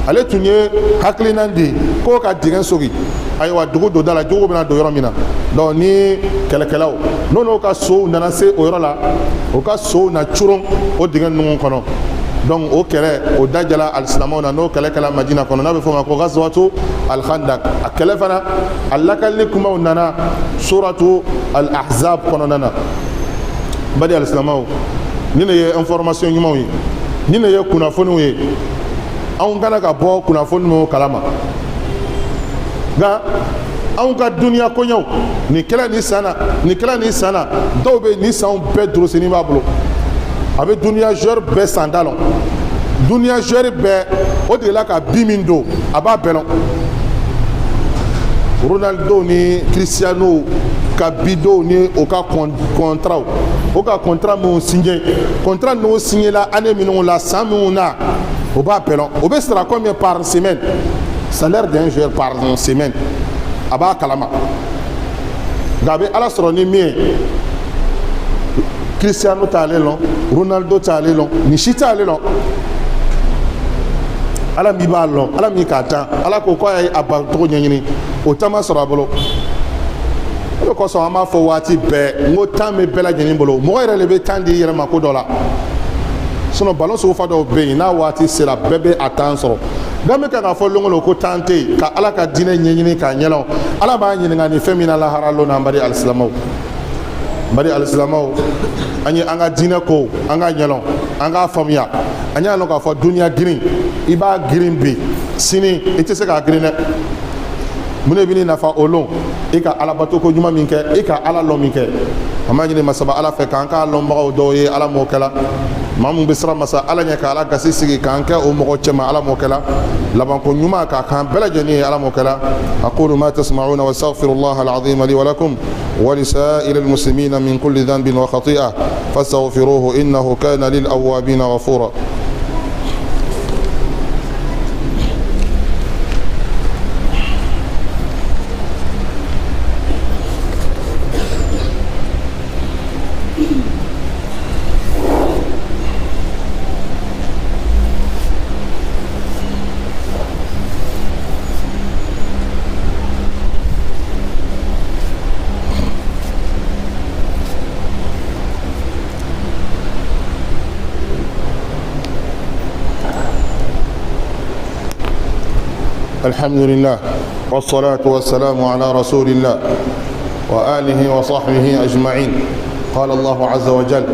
ale tun ye hakilina di k'o ka dingɛ sogi ayiwa dugu donda la, juguw bɛna don yɔrɔ min na. Donc ni kɛlɛkɛlaw n'o n'o ka sow nana se o yɔrɔ la, o ka sow na coron o dingɛ ninnu kɔnɔ. Donc o kɛlɛ o da jala alisilamɛw na, n'o kɛlɛ kɛla Madina kɔnɔ, n'a bɛ fɔ o ma ko ghazwatu al-khandak. A kɛlɛ fana, a lakalili kumaw nana suratu al-ahzab kɔnɔna na. Badi alisilamɛw, nin de ye information ɲumanw ye, nin de ye kunnafoniw ye, anw kana ka bɔ kunnafoni ninnu kalama. Nka anw ka duniya koɲɛw, nin kɛla nin san na, nin kɛla nin san na, dɔw bɛ nin sanw bɛɛ dorosinin b'a bolo, a bɛ duniya joueur bɛɛ sanda lɔn, duniya joueur bɛɛ o delila ka bi min don, a b'a bɛɛ lɔn. Ronaldo ni Cristiano ka bidow ni o ka contrat, o ka contrat minnu signé, contrat ninnu signé la année minnu la, san minnu na, o b'a bɛɛ lɔn. O bɛ sara combien par semaine, salaire d'un joueur par semaine, a b'a kalama. Nka a bɛ Ala sɔrɔ ni min ye, Cristiano t'ale lɔn, Ronaldo t'ale lɔn, nin si t'ale lɔn. Ala min b'a lɔn, Ala min k'a dan, Ala ko k'a ye a bancogo ɲɛɲini, o temps ma sɔrɔ a bolo. O de kosɔn an b'a fɔ waati bɛɛ n ko temps bɛ bɛɛ lajɛlen bolo, mɔgɔ yɛrɛ de bɛ temps di i yɛrɛ ma ko dɔ la. Sinon ballon sugufa dɔw bɛ yen, n'a waati sera, bɛɛ bɛ a temps sɔrɔ. Nka n bɛ kan k'a fɔ lon o lon ko temps tɛ yen ka Ala ka diinɛ ɲɛɲini k'a ɲɛdɔn. Ala b'a ɲininka nin fɛn min na lahara lon na. An baden alisilamɛw, bari alisilamɛw, an ye an ka diinɛ ko an k'a ɲɛdɔn, an k'a faamuya. An y'a lɔn k'a fɔ duniya girin, i b'a girin bi, sini i tɛ se k'a girin dɛ. Mun de bɛ n'i nafa o lon? I ka alabato ko ɲuman min kɛ, i ka Ala lɔn min kɛ. An b'a ɲini masaba Ala fɛ k'an k'a lɔnbagaw dɔw ye. Ala m'o kɛla maa mun bɛ siran masa Ala ɲɛ ka Ala gasi sigi, k'an kɛ o mɔgɔ cɛma. Ala m'o kɛla labanko ɲuman k'a k'an bɛɛ lajɛlen ye. Ala m'o kɛla. Aqulu ma tasma'una wa astaghfirullah al-azim li wa lakum ولسائر المسلمين من كل ذنب وخطيئة فاستغفروه إنه كان للأوابين غفورا. الحمد لله والصلاة والسلام على رسول الله وآله وصحبه أجمعين. قال الله عز وجل: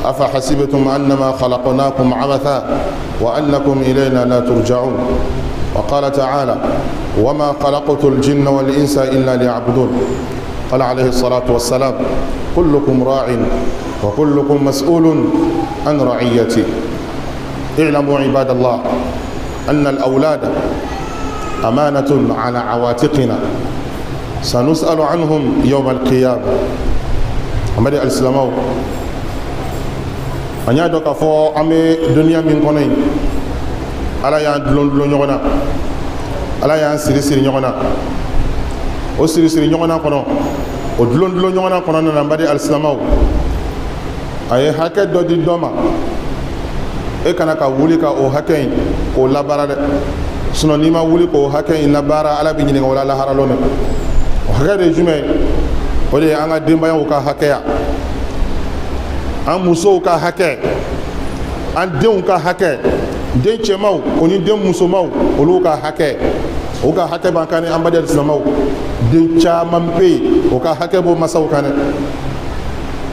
أفحسبتم أنما خلقناكم عبثا وأنكم إلينا لا ترجعون. وقال تعالى: وما خلقت الجن والإنس إلا ليعبدون. قال عليه الصلاة والسلام: كلكم راع وكلكم مسؤول عن رعيته. اعلموا عباد الله أن الأولاد أمانة على عواتقنا. Sanusalu anhum yawma alqiyama. An baden alisilamɛw, an y'a dɔn k'a fɔ an bɛ duniya min kɔnɔ yen, Ala y'an dulon dulon ɲɔgɔn na, Ala y'an siri siri ɲɔgɔn na. O siri siri ɲɔgɔn na kɔnɔ, o dulon dulon ɲɔgɔn na kɔnɔna na, an baden alisilamɛw, a ye hakɛ dɔ di dɔ ma, e kana ka wuli ka o hakɛ in k'o labaara dɛ. Sinon n'i ma wuli k'o hakɛ in labaara, Ala b'i ɲininka o la lahara lon dɛ. O hakɛ de ye jumɛn ye? O de ye an ka denbayaw ka hakɛya, an musow ka hakɛ, an denw ka hakɛ, den cɛmanw o ni den musomanw, olu ka hakɛ, o ka hakɛ b'an kan. Ni an baden silamɛw, den caman bɛ yen, o ka hakɛ b'o masaw kan dɛ.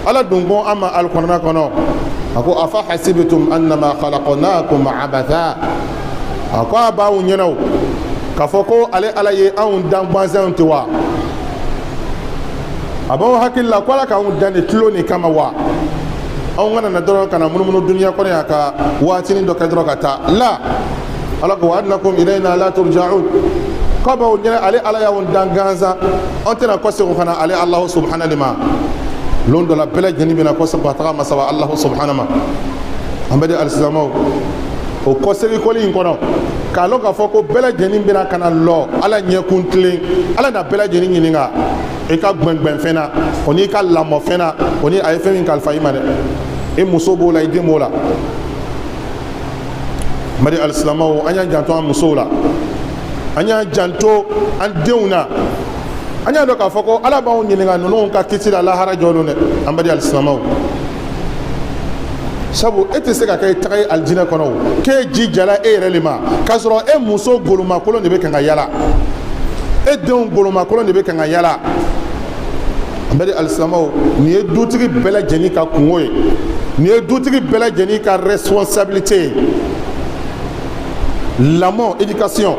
Ala dun ko an ma Alikuranɛ kɔnɔ, a ko: afa hasibitum annama khalaqnakum abatha. A ko a b'aw ɲɛna o k'a fɔ ko ale Ala ye anw dan gansanw tɛ wa? A b'aw hakili la ko Ala k'anw dan de tulon de kama wa? Anw kana na dɔrɔn ka na munumunu duniya kɔnɔ yan ka waatinin dɔ kɛ dɔrɔn ka taa la. Ala ko: wa annakum ilayna la turja'un. K'a b'aw ɲɛna ale Ala y'anw dan gansan, an tɛna kɔsegin ka na ale Alahu subhana de ma? Lon dɔ la, bɛɛ lajɛlen bɛna kɔsegin ka taga masaba Alahu subhana ma. An baden alisilamɛw, o kɔsegin kɔli in kɔnɔ, k'a lɔn k'a fɔ ko bɛɛ lajɛlen bɛna ka na lɔ Ala ɲɛkun tilen, Ala na bɛɛ lajɛlen ɲininka i ka gbɛngbɛnfɛn na, o n'i ka lamɔfɛn na, o ni a ye fɛn min kalifa i ma dɛ. I muso b'o la, i den b'o la. Baden alisilamɛw, an y'an janto an musow la, an y'an janto an denw na. An y'a dɔn k'a fɔ ko Ala b'anw ɲininka ninnu ka kiti la lahara jɔ don dɛ. An baden alisilamɛw, sabu e tɛ se ka kɛ taga ye alijinɛ kɔnɔ o k'e ji jala e yɛrɛ le ma, k'a sɔrɔ e muso golomakolon de bɛ kan ka yala, e denw golomakolon de bɛ kan ka yala. An baden alisilamɛw, nin ye dutigi bɛɛ lajɛlen ka kungo ye, nin ye dutigi bɛɛ lajɛlen ka responsabilité ye. Lamɔ, éducation,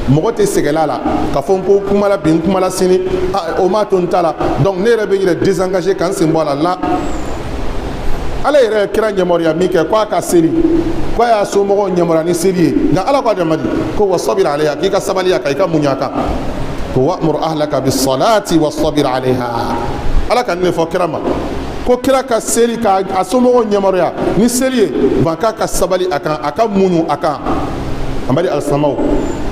mɔgɔ tɛ sɛgɛla la k'a fɔ ko kumala bi, n kumala sini, o m'a to n ta la, donc ne yɛrɛ bɛ n yɛrɛ désengager ka n sen bɔ a la. La Ala yɛrɛ ye kira ɲɛmɔrɔya min kɛ k'a ka seli, k'a y'a somɔgɔw ɲɛmɔrɔya ni seli ye, nka Ala ko a ma di ko wasabir alayha, k'i ka sabali a kan, i ka muɲu a kan. Ko wa'mur ahlaka bisalati wasabir alayha. Ala ka nin de fɔ kira ma, ko kira ka seli ka a somɔgɔw ɲɛmɔrɔya ni seli ye, wa k'a ka sabali a kan, a ka muɲu a kan. An baden alisilamɛw,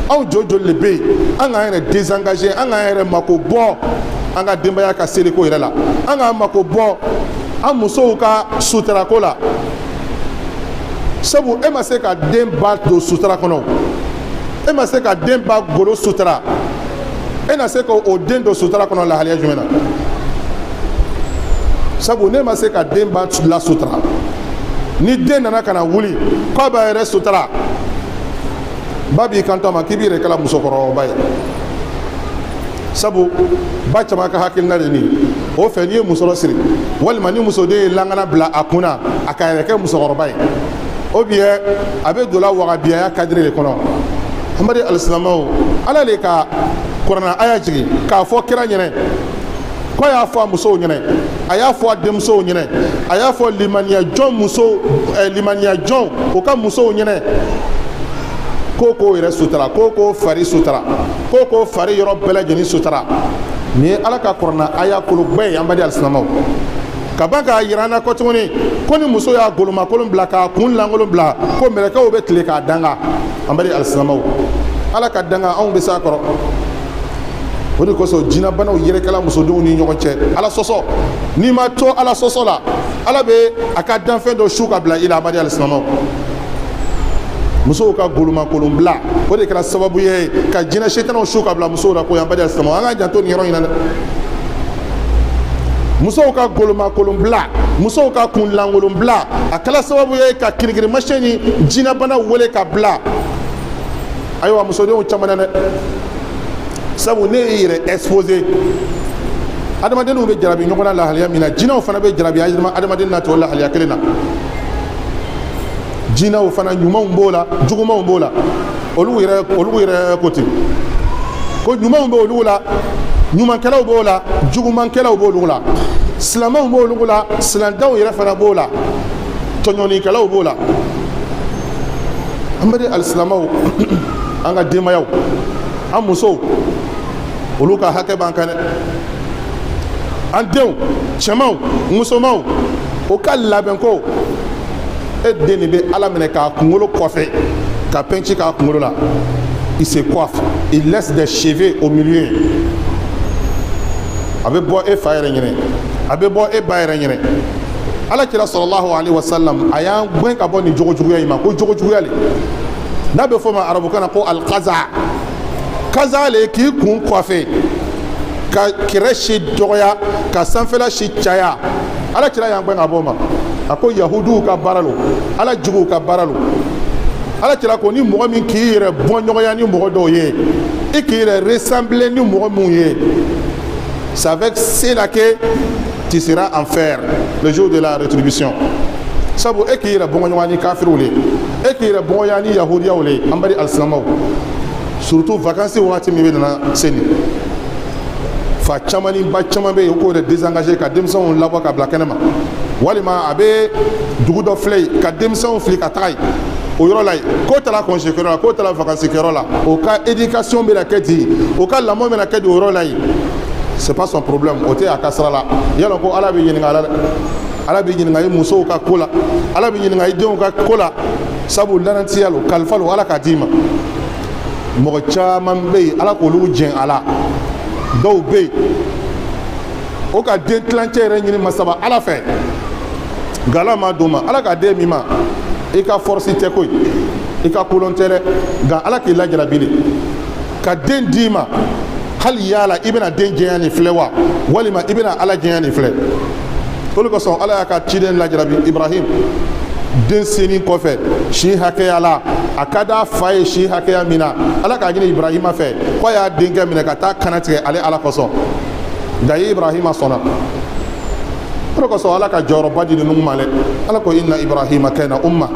anw joli joli de bɛ yen, an k'an yɛrɛ désengager, an k'an yɛrɛ mako bɔ an ka denbaya ka seliko yɛrɛ la, an k'an mako bɔ an musow ka sutarako la? Sabu e ma se ka den ba don sutura kɔnɔ, e ma se ka den ba golo sutura, e na se ka o den don sutura kɔnɔ lahaliya jumɛn na? Sabu ne ma se ka den ba la sutura, ni den nana ka na wuli k'a b'a yɛrɛ sutura, ba b'i kanto a ma k'i b'i yɛrɛ kɛla musokɔrɔba ye. Sabu ba caman ka hakilina de nin o fɛ, n'i ye musɔrɔ siri walima ni musoden ye langana bila a kun na, a ka yɛrɛ kɛ musokɔrɔba ye, ou bien a bɛ don la wagabiyaya cadre de kɔnɔ. An baden alisilamɛw, Ala de ka kuranna aya jigin k'a fɔ kira ɲɛnɛ ko a y'a fɔ a musow ɲɛnɛ, a y'a fɔ a denmusow ɲɛnɛ, a y'a fɔ limaniya jɔn musow, limaniya jɔn o ka musow ɲɛnɛ ko k'o yɛrɛ sutura, ko k'o fari sutura, ko k'o fari yɔrɔ bɛɛ lajɛlen sutura. Nin ye Ala ka kuranna aya kolo gbɛ ye. An baden alisilamɛw, ka ban k'a yira an na kɔ tuguni ko ni muso y'a golomakolon bila k'a kun lankolon bila, ko mɛlɛkɛw bɛ tile k'a danga. An baden alisilamɛw, Ala ka danga, anw bɛ s'a kɔrɔ. O de kosɔn jinɛbanaw yɛrɛkɛla musodenw ni ɲɔgɔn cɛ, Ala sɔsɔ. N'i ma to Ala sɔsɔ la, Ala bɛ a ka danfɛn dɔ su ka bila i la. An baden alisilamɛw, musow ka golomakolon bila, o de kɛra sababu ye ka jinɛ setanaw su ka bila musow la. Ko an baden alisilamɛw, an ka janto nin yɔrɔ in na dɛ. Musow ka golomakolon bila, musow ka kunlankolon bila, a kɛra sababu ye ka kirikirimasiyɛn ni jinɛbanaw wele ka bila ayiwa musodenw caman na dɛ. Sabu ne y'i yɛrɛ exposé, adamadenw bɛ jarabi ɲɔgɔn na lahaliya min na, jinɛw fana bɛ jarabi adamaden na ten o lahaliya kelen na. Jinɛw fana, ɲumanw b'o la, jugumanw b'o la. Olu yɛrɛ ko ten ko ɲumanw bɛ olu la, ɲumankɛlaw b'o la, jugumankɛlaw b'olu la, silamɛw b'olu la, silantanw yɛrɛ fana b'o la, tɔɲɔnikɛlaw b'o la. An baden alisilamɛw, an ka denbayaw, an musow, Olu ka hakɛ b'an kan dɛ. An denw cɛmanw, musomanw, o ka labɛn ko e den de bɛ ala minɛ k'a kunkolo kɔfɛ ka pɛnci k'a kunkolo la. Il se coiffe, il laisse des cheveux au milieu. A bɛ bɔ e fa yɛrɛ ɲɛnɛ, a bɛ bɔ e ba yɛrɛ ɲɛnɛ. Ala kira sallallahu alaihi wasallam a y'an gɛn ka bɔ nin jogo juguya in ma, ko jogo juguya le n'a bɛ fɔ o ma arabukan na ko alikaza. Kaza le k'i kun kɔfɛ ka kɛrɛ si dɔgɔya ka sanfɛla si caya. Ala kira y'an gɛn ka bɔ o ma. A ko yahudiw ka baara lo, ala juguw ka baara lo. Ala kira ko ni mɔgɔ min k'i yɛrɛ bɔ ɲɔgɔnya ni mɔgɔ dɔw ye, i k'i yɛrɛ ressembler ni mɔgɔ minnu ye, c'est avec cela que tu seras en enfer le jour de la rétribution. Sabu e k'i yɛrɛ bɔ ɲɔgɔn ni kafiriw le, e k'i yɛrɛ bɔ ɲɔgɔn ni yahudiyaw le. An bari alisilamɛw, surtout vacances waati min bɛ nana se nin, fa caman ni ba caman bɛ yen, u k'o yɛrɛ désengagé ka denmisɛnw labɔ ka bila kɛnɛ ma, walima a bɛ dugu dɔ filɛ yen ka denmisɛnw fili ka taga yen o yɔrɔ la yen, k'o taara congé kɛyɔrɔ la, k'o taara vacances kɛyɔrɔ la, o ka éducation bɛna kɛ ten, o ka lamɔ bɛna kɛ ten o yɔrɔ la yen. C'est pas son problème, o tɛ a ka sira la. Yala ko ala bɛ ɲininka a la dɛ. Ala bɛ ɲininka i musow ka ko la, ala bɛ ɲininka i denw ka ko la, sabu lanatiya lo, kalifa lo ala k'a d'i ma. Mɔgɔ caman bɛ yen, ala k'olu jɛn a la. Dɔw bɛ yen, o ka den tilancɛ yɛrɛ ɲini masaba ala fɛ, nka ala ma d'o ma. Ala ka den min ma, i ka force tɛ koyi, i ka kolon tɛ dɛ, nka ala k'i lajarabi de ka den d'i ma. Hali yala i bɛna den jɛya nin filɛ wa, walima i bɛna ala jɛya nin filɛ? O de kosɔn ala y'a ka ciden lajarabi Ibrahim den senin kɔfɛ si hakɛya la. A ka d'a fa ye si hakɛya min na, ala k'a ɲini Ibrahima fɛ k'a y'a denkɛ minɛ ka taa kana tigɛ ale ala kosɔn. Nka Ibrahima sɔnna. O de kosɔn ala ka jɔyɔrɔba di ninnu ma dɛ. Ala ko inna Ibrahima kana umma,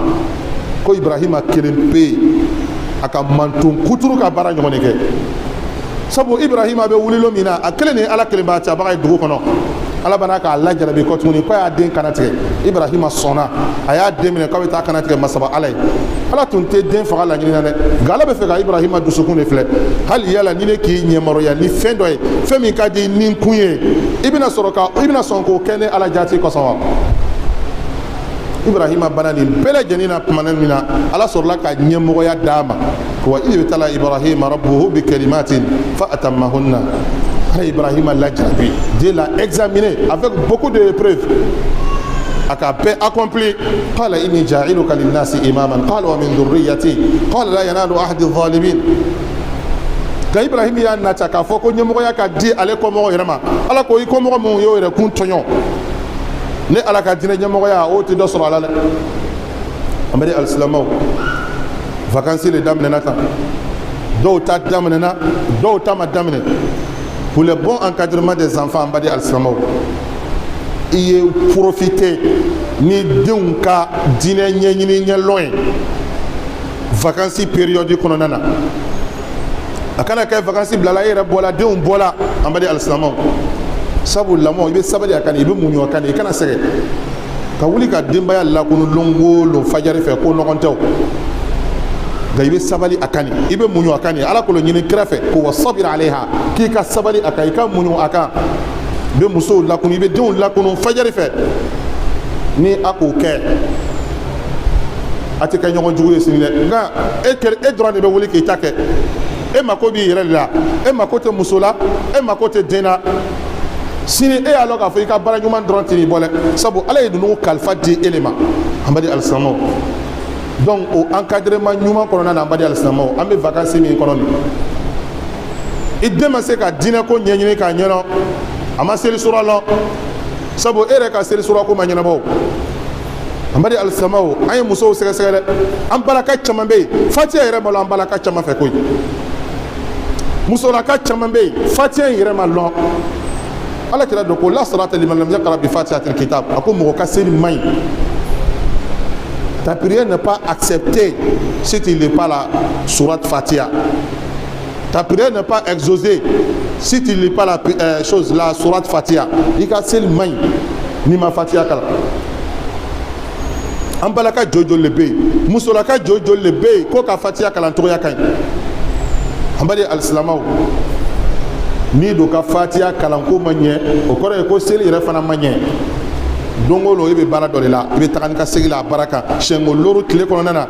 ko Ibrahima kelen pe a ka manton kuturu ka baara ɲɔgɔn de kɛ. Sabu Ibrahima bɛ wuli lon min na, a kelen ni ala kelen b'a cɛbaga ye dugu kɔnɔ. Ala bana k'a lajarabi kɔ tuguni k'a y'a den kana tigɛ. Ibrahima sɔnna, a y'a den minɛ k'a bɛ taa kana tigɛ masaba ala ye. Ala tun tɛ den faga laɲini na dɛ, nka ala bɛ fɛ ka Ibrahima dusukun de filɛ. Hali yala ni ne k'i ɲɛmaroya ni fɛn dɔ ye, fɛn min ka di ni kun ye, i bɛna sɔrɔ ka i bɛna sɔn k'o kɛ ne ala jaati kosɔn wa? Ibrahima bana nin bɛɛ lajɛlen na tuma min na, ala sɔrɔla ka ɲɛmɔgɔya d'a ma. Wa ibtala Ibrahima rabbuhu bi kalimatin fa atammahunna. Ala Ibrahima lajarabi, Dieu l'a examiné avec beaucoup de preuves, a ka bɛɛ accompli. Qala inni ja'iluka linnasi imaman, qala wa min dhurriyyati, qala la yanalu ahdi adh-dhalimin. Nka Ibrahim y'a nata k'a fɔ ko ɲɛmɔgɔya ka di ale kɔmɔgɔ yɛrɛ ma. Ala ko i kɔmɔgɔ minnu y'o yɛrɛ kun tɔɲɔ ne ala ka diinɛ ɲɛmɔgɔya, o tɛ dɔ sɔrɔ a la dɛ. An bɛ alisilamɛw, vacances de daminɛna tan. Dɔw ta daminɛna, dɔw ta ma daminɛ. Pour le bon encadrement des enfants, an baden alisilamɛw, i ye profiter ni denw ka diinɛ ɲɛɲini ɲɛlɔn ye vacances période kɔnɔna na. A kana kɛ vacances bilala, e yɛrɛ bɔla, denw bɔla. An baden alisilamɛw, sabu lamɔ, i bɛ sabali a kan, i bɛ muɲu a kan, i kana sɛgɛn ka wuli ka denbaya lakunu lon o lon fajari fɛ, ko nɔgɔn tɛ o. Nka i bɛ sabali a kan, i bɛ muɲu a kan. Ala k'o ɲini kɛrɛfɛ ko wasabir alayha, k'i ka sabali a kan, i ka muɲu a kan. I bɛ musow lakunu, i bɛ denw lakunu fajari fɛ. Ni a k'o kɛ, a tɛ kɛ ɲɔgɔn jugu ye sini dɛ. Nka e kɛlɛ, e dɔrɔn de bɛ wuli k'i ta kɛ. E mako b'i yɛrɛ de la, e mako tɛ muso la, e mako tɛ den na. Sini e y'a lɔn k'a fɔ i ka baara ɲuman dɔrɔn tɛ n'i bɔ dɛ, sabu ala ye ninnu kalifa di e de ma. An baden alisilamɛw, donc o encadrement ɲuman kɔnɔna na, an baden alisilamɛw, an bɛ vacances min kɔnɔ nin, i den ma se ka diinɛ ko ɲɛɲini k'a ɲɛdɔn, a ma seli sura lɔn, sabu e yɛrɛ ka seli sura ko ma ɲɛnabɔ o. An baden alisilamɛw, an ye musow sɛgɛsɛgɛ dɛ. An balaka caman bɛ yen, fatiya yɛrɛ ma lɔn. An balaka caman fɛ koyi, musolaka caman bɛ yen, fatiya in yɛrɛ ma lɔn. Ala kira dɔ ko la salata liman lam yaqra bi fatihatil kitab. A ko mɔgɔ ka seli man ɲi, ta prière n'est pas acceptée si tu ne lis pas la sourate Fatiha. Ta prière n'est pas exaucée si tu ne lis pas la chose, la sourate Fatiha. I ka seli man ɲi n'i ma Fatiha kalan. An balaka joli joli de bɛ yen, musolaka joli joli de bɛ yen ko ka Fatiha kalan cogoya ka ɲi? An baden alisilamɛw, N'i don ka fatiya kalanko ma ɲɛ, o kɔrɔ ye ko seli yɛrɛ fana ma ɲɛ. Don o don, e bɛ baara dɔ de la, i bɛ taga ni ka segin la a baara kan siɲɛko looru tile kɔnɔna na.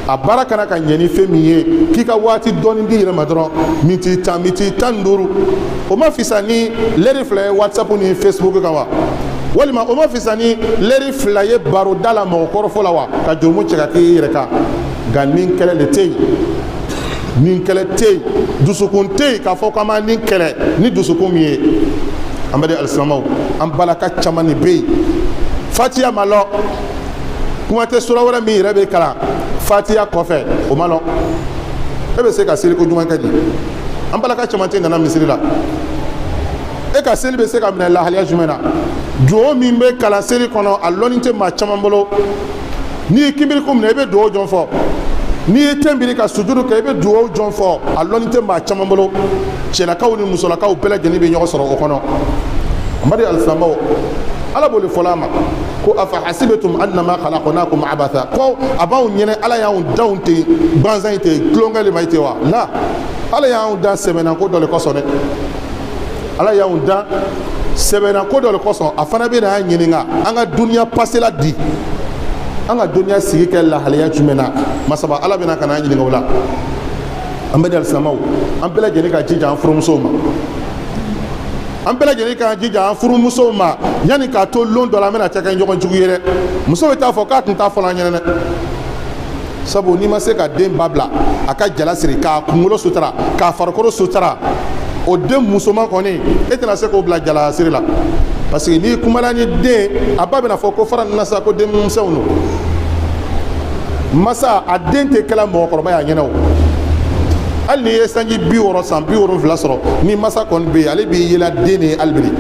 A baara kana ka ɲɛ ni fɛn min ye, k'i ka waati dɔɔni di yɛrɛ ma dɔrɔn, miniti 10, miniti 15, o ma fisa ni lɛri 2 ye WhatsApp ni Facebook kan wa? Walima o ma fisa ni lɛri 2 ye baroda la, mɔgɔ kɔrɔfɔ la wa? Ka jurumu cɛ ka k'i yɛrɛ kan. Nka ni kɛlɛ de tɛ yen, ni kɛlɛ tɛ yen, dusukun tɛ yen k'a fɔ k'an b'a ni kɛlɛ ni dusukun min ye. An bɛ de alisilamaw, an balaka caman de bɛ yen, fatiya ma lɔn. Kuma tɛ sura wɛrɛ min yɛrɛ bɛ kalan fatiya kɔfɛ, o ma lɔn. E bɛ se ka seliko ɲuman kɛ di? An balaka caman tɛ nana misiri la. E ka seli bɛ se ka minɛ lahaliya jumɛn na? Duwawu min bɛ kalan seli kɔnɔ, a lɔnni tɛ maa caman bolo. N'i ye kinbirikun minɛ, i bɛ duwawu jɔn fɔ? N'i ye ten biri ka sujudu kɛ, i bɛ duwawu jɔn fɔ? A lɔnni tɛ maa caman bolo. Cɛlakaw ni musolakaw bɛɛ lajɛlen bɛ ɲɔgɔn sɔrɔ o kɔnɔ. An b'a di alisilamɛw, Ala b'o de fɔla a ma ko afa hasibetum annama khalaqnakum abatha, ko a b'anw ɲɛnɛ Ala y'anw danw ten gansan ye ten, tulonkɛ le ma ye ten wa? La, Ala y'anw dan sɛbɛnna ko dɔ le kosɔn dɛ. Ala y'anw dan sɛbɛnna ko dɔ le kosɔn. A fana bɛ n'a ɲininka an ka duniya pasela di, an ka duniya sigi kɛ lahalaya jumɛn na. Masaba Ala bɛna ka n'a ɲininka o la. An bɛ alisilamɛw, an bɛɛ lajɛlen ka jija an furumusow ma, an bɛɛ lajɛlen ka jija an furumusow ma, yanni k'a to lon dɔ la, an bɛna cɛ kɛ ɲɔgɔn jugu ye dɛ. Muso bɛ taa fɔ k'a tun t'a fɔlɔ an ɲɛna dɛ. Sabu n'i ma se ka den ba bila a ka jala siri, k'a kunkolo sutura, k'a farikolo sutura, o den musoman kɔni, e tɛna se k'o bila jala siri la, parce que n'i kumana ni den, a ba bɛna fɔ ko fara nin na sa, ko denmisɛnw don. Masa, a den tɛ kɛla mɔgɔkɔrɔba ye a ɲɛna o. Hali n'i ye sanji 60, san 70 sɔrɔ, ni masa kɔni bɛ yen, ale b'i yela den de ye hali bi.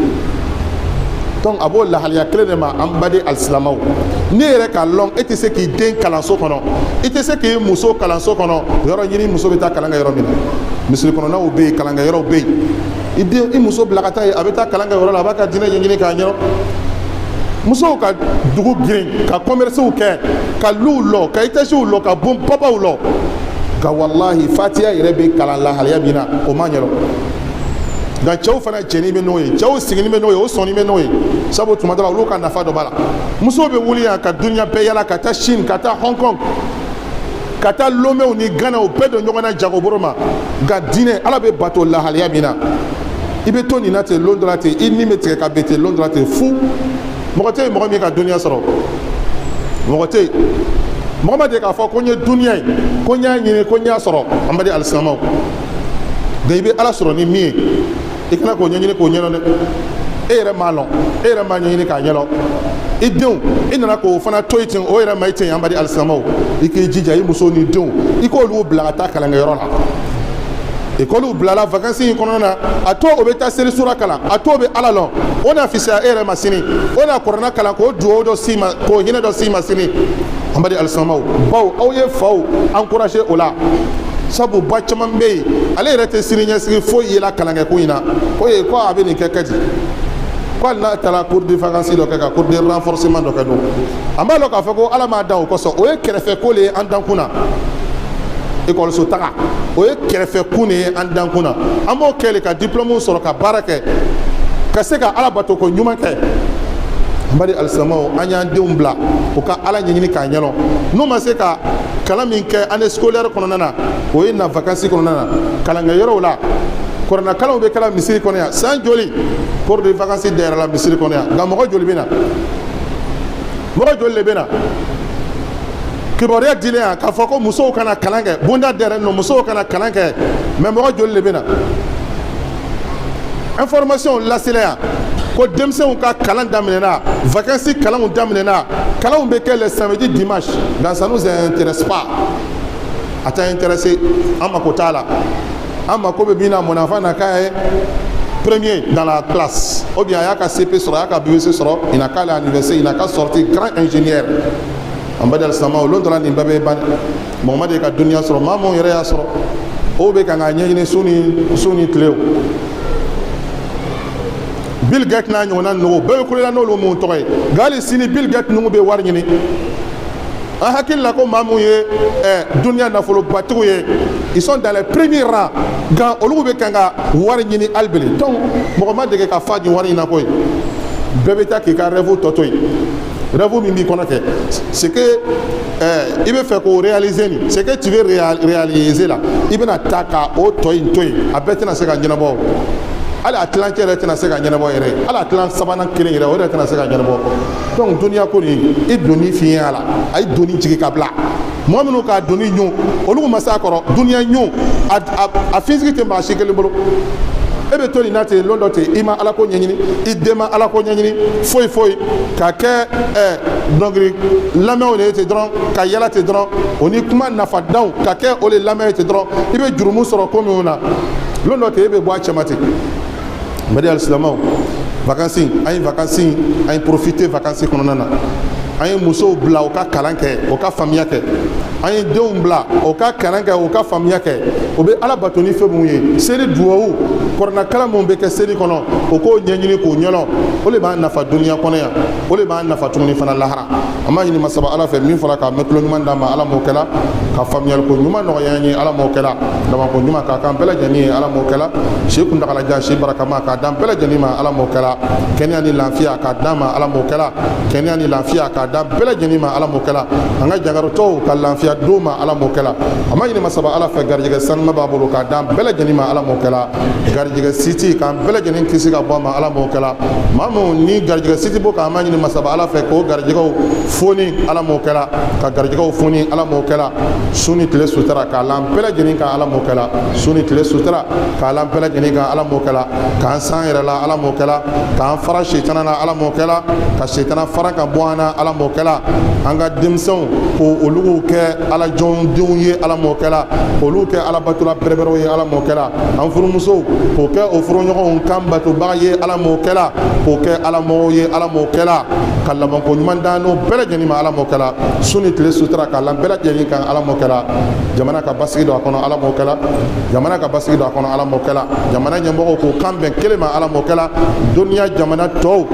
Donc a b'o lahalaya kelen de ma. An baden alisilamɛw, ne yɛrɛ k'a lɔn, e tɛ se k'i den kalanso kɔnɔ, i tɛ se k'i muso kalanso kɔnɔ, yɔrɔ ɲini muso bɛ taa kalan kɛ yɔrɔ min na. Misiri kɔnɔnaw bɛ yen, kalankɛyɔrɔw bɛ yen. I den, i muso bila ka taa yen, a bɛ taa kalan kɛ yɔrɔ la, a b'a ka diinɛ ɲɛɲini k'a ɲɛdɔn. Musow ka dugu girin ka commercew kɛ, ka luw lɔ, ka étagew lɔ, ka bon papaw lɔ, nka walahi, fatiya yɛrɛ bɛ kalan lahalaya min na, o ma ɲɛdɔn. Nka cɛw fana jɛni bɛ n'o ye, cɛw sigini bɛ n'o ye, o sɔnni bɛ n'o ye, sabu tuma dɔ la, olu ka nafa dɔ b'a la. Musow bɛ wuli yan ka dunuya bɛɛ yala, ka taa Chine, ka taa Hong Kong, ka taa Loméw ni Ghanaw bɛɛ don ɲɔgɔn na jagoboro ma. Nka diinɛ, Ala bɛ bato lahalaya min na, i bɛ to nin na ten, lon dɔ la ten, i ni bɛ tigɛ ka bɛn ten, lon dɔ la ten fu. Mɔgɔ tɛ yen mɔgɔ min ka duniya sɔrɔ, mɔgɔ tɛ yen mɔgɔ ma deli k'a fɔ ko n ye duniya ye, ko n y'a ɲini, ko n y'a sɔrɔ. An baden alisilamɛw, nka i bɛ Ala sɔrɔ ni min ye, i kana k'o ɲɛɲini k'o ɲɛdɔn dɛ. E yɛrɛ m'a lɔn, e yɛrɛ m'a ɲɛɲini k'a ɲɛdɔn. I denw, i nana k'o fana to yen ten, o yɛrɛ ma i ten. An baden alisilamɛw, i k'i jija i muso ni denw, i k'olu bila ka taa kalankɛyɔrɔ la. Ekɔliw bilala vacances in kɔnɔna na, a to o bɛ taa seli sura kalan, a to o bɛ Ala lɔn, o na fisaya e yɛrɛ ma sini. O na kuranɛ kalan k'o duwawu dɔ s'i ma, k'o hinɛ dɔ s'i ma sini. An baden alisilamɛw, baw, aw ye faw encourager o la, sabu ba caman bɛ yen, ale yɛrɛ tɛ sini ɲɛsigi foyi yela kalankɛko in na. Ko ye ko a bɛ nin kɛ kɛ di, ko hali n'a taara cours de vacances dɔ kɛ, ka cours de renforcement dɔ kɛ dun, an b'a dɔn k'a fɔ ko Ala m'a dan o kosɔn. O ye kɛrɛfɛ ko le ye an dankun na. Ekɔliso taga, o ye kɛrɛfɛ kun de ye an dankun na. An b'o kɛ de ka diplôme sɔrɔ, ka baara kɛ, ka se ka Ala bato ko ɲuman kɛ. An baden alisilamɛw, an y'an denw bila u ka Ala ɲɛɲini k'a ɲɛdɔn. N'u ma se ka kalan min kɛ année scolaire kɔnɔna na, o ye na vacances kɔnɔna na, kalankɛyɔrɔw la, kuranɛ kalanw bɛ kɛla misiri kɔnɔ yan. San joli cours de vacances dayɛlɛla misiri kɔnɔ yan? Nka mɔgɔ joli bɛ na? Mɔgɔ joli de bɛ na? Kibaruya dilen yan k'a fɔ ko musow kana kalan kɛ, bonda dayɛlɛlen don, musow kana kalan kɛ, mais mɔgɔ joli de bɛ na? Information lasela yan ko denmisɛnw ka kalan daminɛna, vacances kalanw daminɛna, kalanw bɛ kɛ le samedi, dimanche. Nka ça nous intéresse pas, a t'a intéressé, an mako t'a la. An mako bɛ min na, mon enfant na k'a ye premier dans la classe, ou bien a y'a ka CP sɔrɔ, a y'a ka BEPC sɔrɔ, il n'a qu'à aller à l'université, il n'a qu'à sortir grand ingénieur. An baden alisilamɛw, lon dɔ la, nin bɛɛ bɛ ban. Mɔgɔ ma deli ka duniya sɔrɔ, maa mun yɛrɛ y'a sɔrɔ, o bɛ kan ka ɲɛɲini su ni tile. O Bill Gates n'a ɲɔgɔnna ninnu, bɛɛ bɛ kulela n'olu mun tɔgɔ ye. Nka hali sini, Bill Gates ninnu bɛ wari ɲini. An hakili la ko maa mun ye duniya nafolobatigiw ye, ils sont dans les premiers rangs, nka olu bɛ kan ka wari ɲini hali bele. Donc mɔgɔ ma dege ka fa nin wari in na koyi. Bɛɛ bɛ taa k'i ka rêve tɔ to yen. Rêve min b'i kɔnɔ kɛ, c'est que i bɛ fɛ k'o réaliser nin, c'est que tu veux réaliser la, i bɛna taa ka o tɔ in to yen. A bɛɛ tɛna se ka ɲɛnabɔ o. Hali a tilancɛ yɛrɛ tɛna se ka ɲɛnabɔ yɛrɛ, hali a tilan sabanan kelen yɛrɛ, o yɛrɛ tɛna se ka ɲɛnabɔ. Donc duniya ko nin, i doni fiɲɛ a la, a ye doni jigin ka bila. Mɔgɔ minnu k'a doni ɲun, olu ma s'a kɔrɔ. Duniya ɲun, a finsigi tɛ maa si kelen bolo. E bɛ to nin na ten, lon dɔ ten, i ma ala ko ɲɛɲini, i den ma ala ko ɲɛɲini, foyi foyi, ka kɛ dɔnkili lamɛnw de ye ten dɔrɔn, ka yala ten dɔrɔn, o ni kuma nafadanw ka kɛ o de lamɛn ye ten dɔrɔn. I bɛ jurumu sɔrɔ ko minnu na, lon dɔ ten, e bɛ bɔ a cɛma ten. N bɛ alisilamɛw, vacances, an ye vacances, an ye profiter vacances kɔnɔna na. An ye musow bila u ka kalan kɛ, u ka faamuya kɛ. An ye denw bila u ka kalan kɛ, u ka faamuya kɛ. O bɛ ala bato ni fɛn mun ye, seli duwawu, kɔrɔnakala mun bɛ kɛ seli kɔnɔ, o k'o ɲɛɲini k'o ɲɛdɔn. O de b'an nafa duniya kɔnɔ yan, o de b'an nafa tuguni fana lahara. An b'a ɲini masaba ala fɛ, min fɔra k'a mɛn, tulo ɲuman d'an ma, Ala m'o kɛla. Ka faamuyaliko ɲuman nɔgɔya an ye, Ala m'o kɛla. Labanko ɲuman k'a kan bɛɛ lajɛlen ye, Ala m'o kɛla. Si kuntagalajan, si barakama k'a dan bɛɛ lajɛlen ma, Ala m'o kɛla. Kɛnɛya ni lafiya k'a d'an ma, Ala m'o kɛla. Kɛnɛya ni lafiya k'a dan bɛɛ lajɛlen ma, Ala m'o kɛla. An ka jangarotɔw ka lafiya d'u ma, Ala m'o kɛla. A ma ɲini masaba ala fɛ, garijɛgɛ sanuma b'a bolo k'a dan bɛɛ lajɛlen ma, Ala m'o kɛla. Garijɛgɛ siti k'an bɛɛ lajɛlen kisi ka bɔ a ma, Ala m'o kɛla. Maa mun ni garijɛgɛ siti bɔ k'an ma ɲini masaba ala fɛ k'o garijɛgɛw foni, Ala m'o kɛla. Ka garijɛgɛw foni, Ala m'o kɛla. Su ni tile sutura k'a lan bɛɛ lajɛlen kan, Ala m'o kɛla. Su ni tile sutura k'a lan bɛɛ lajɛlen kan, Ala m'o kɛla. K'an san yɛrɛ la, Ala m'o kɛla. K'an fara sitana na, Ala m'o kɛla. Ka sitana fara ka bɔ an na, Ala m'o kɛla. An ka denmisɛnw ko olu kɛ ala jɔndenw ye, Ala m'o kɛla. K'olu kɛ ala batola bɛrɛbɛrɛw ye, Ala m'o kɛla. An furumusow k'o kɛ o furuɲɔgɔnw kan batobaga ye, Ala m'o kɛla. K'o kɛ ala mɔgɔw ye, Ala m'o kɛla. Ka labanko ɲuman d'an n'o bɛɛ lajɛlen ma, Ala m'o kɛla. Su ni tile sutura k'a lan bɛɛ lajɛlen kan, Ala m'o kɛla. Jamana ka basigi don a kɔnɔ, Ala m'o kɛla. Jamana ka basigi don a kɔnɔ, Ala m'o kɛla. Jamana ɲɛmɔgɔw k'o kan bɛn kelen ma, Ala m'o kɛla. Duniya jamana tɔw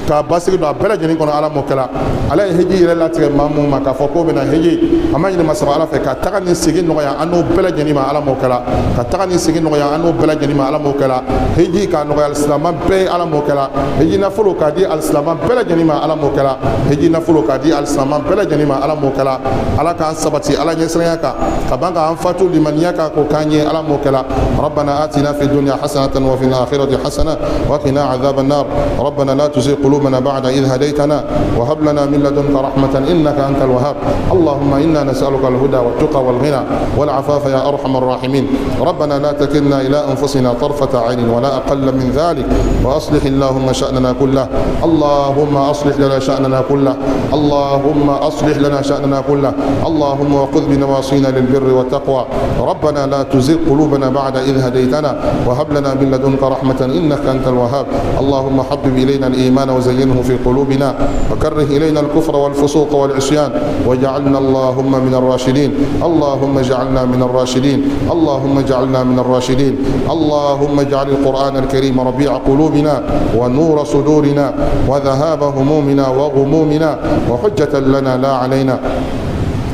ka basigi don a bɛɛ lajɛlen kɔnɔ, Ala m'o kɛla. Ala ye heji yɛrɛ latigɛ maa mun ma k'a fɔ k'o bɛna heji, an b'a ɲini masaba ala fɛ ka taga ni segin nɔgɔya an n'o bɛɛ lajɛlen ma, Ala m'o kɛla. Ka taga ni segin nɔgɔya an n'o bɛɛ lajɛlen ma, Ala m'o kɛla. Heji k'a nɔgɔya alisilamɛ bɛɛ ye, Ala m'o kɛla. Heji nafolo k'a di alisilamɛ bɛɛ lajɛlen ma, Ala m'o kɛla. Heji nafolo k'a di alisilamɛ bɛɛ lajɛlen ma, Ala m'o kɛla. Ala k'an sabati ala ɲɛsiranya kan, ka ban k'an fatu limaniya kan, k'o k'an ye, Ala m'o kɛla. ربنا آتنا في الدنيا حسنة وفي الآخرة حسنة وقنا عذاب النار. ربنا لا تزغ قلوبنا بعد إذ هديتنا وهب لنا من لدنك رحمة إنك أنت الوهاب. اللهم إنا نسألك الهدى والتقى والغنى والعفاف يا أرحم الراحمين. ربنا لا تكلنا إلى أنفسنا طرفة عين ولا أقل من ذلك، وأصلح اللهم شأننا كله. اللهم أصلح لنا شأننا كله. اللهم أصلح لنا شأننا كله. اللهم وخذ بنواصينا للبر والتقوى. ربنا لا تزغ قلوبنا بعد إذ هديتنا وهب لنا من لدنك رحمة إنك أنت الوهاب. اللهم حبب إلينا الإيمان وزينه في قلوبنا، وكره إلينا الكفر والفسوق والعصيان، واجعلنا اللهم من الراشدين. اللهم اجعلنا من الراشدين. اللهم اجعلنا من الراشدين. اللهم اجعل القرآن الكريم ربيع قلوبنا ونور صدورنا وذهاب همومنا وغمومنا وحجة لنا لا علينا.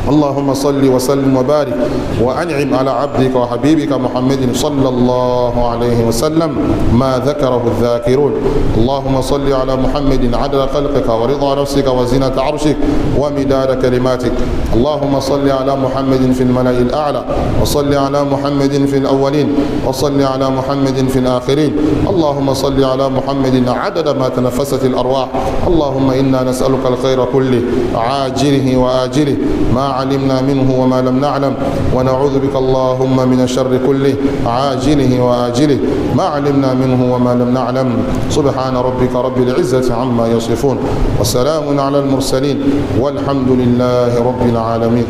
اللهم صل وسلم وبارك وأنعم على عبدك وحبيبك محمد صلى الله عليه وسلم ما ذكره الذاكرون. اللهم صل على محمد عدد خلقك ورضا نفسك وزنة عرشك ومداد كلماتك. اللهم صل على محمد في الملأ الأعلى، وصل على محمد في الأولين، وصل على محمد في الآخرين. اللهم صل على محمد عدد ما تنفست الأرواح. اللهم إنا نسألك الخير كله عاجله وآجله ما علمنا منه وما لم نعلم، ونعوذ بك اللهم من الشر كله عاجله وآجله ما علمنا منه وما لم نعلم. سبحان ربك رب العزة عما يصفون، وسلام على المرسلين، والحمد لله رب العالمين.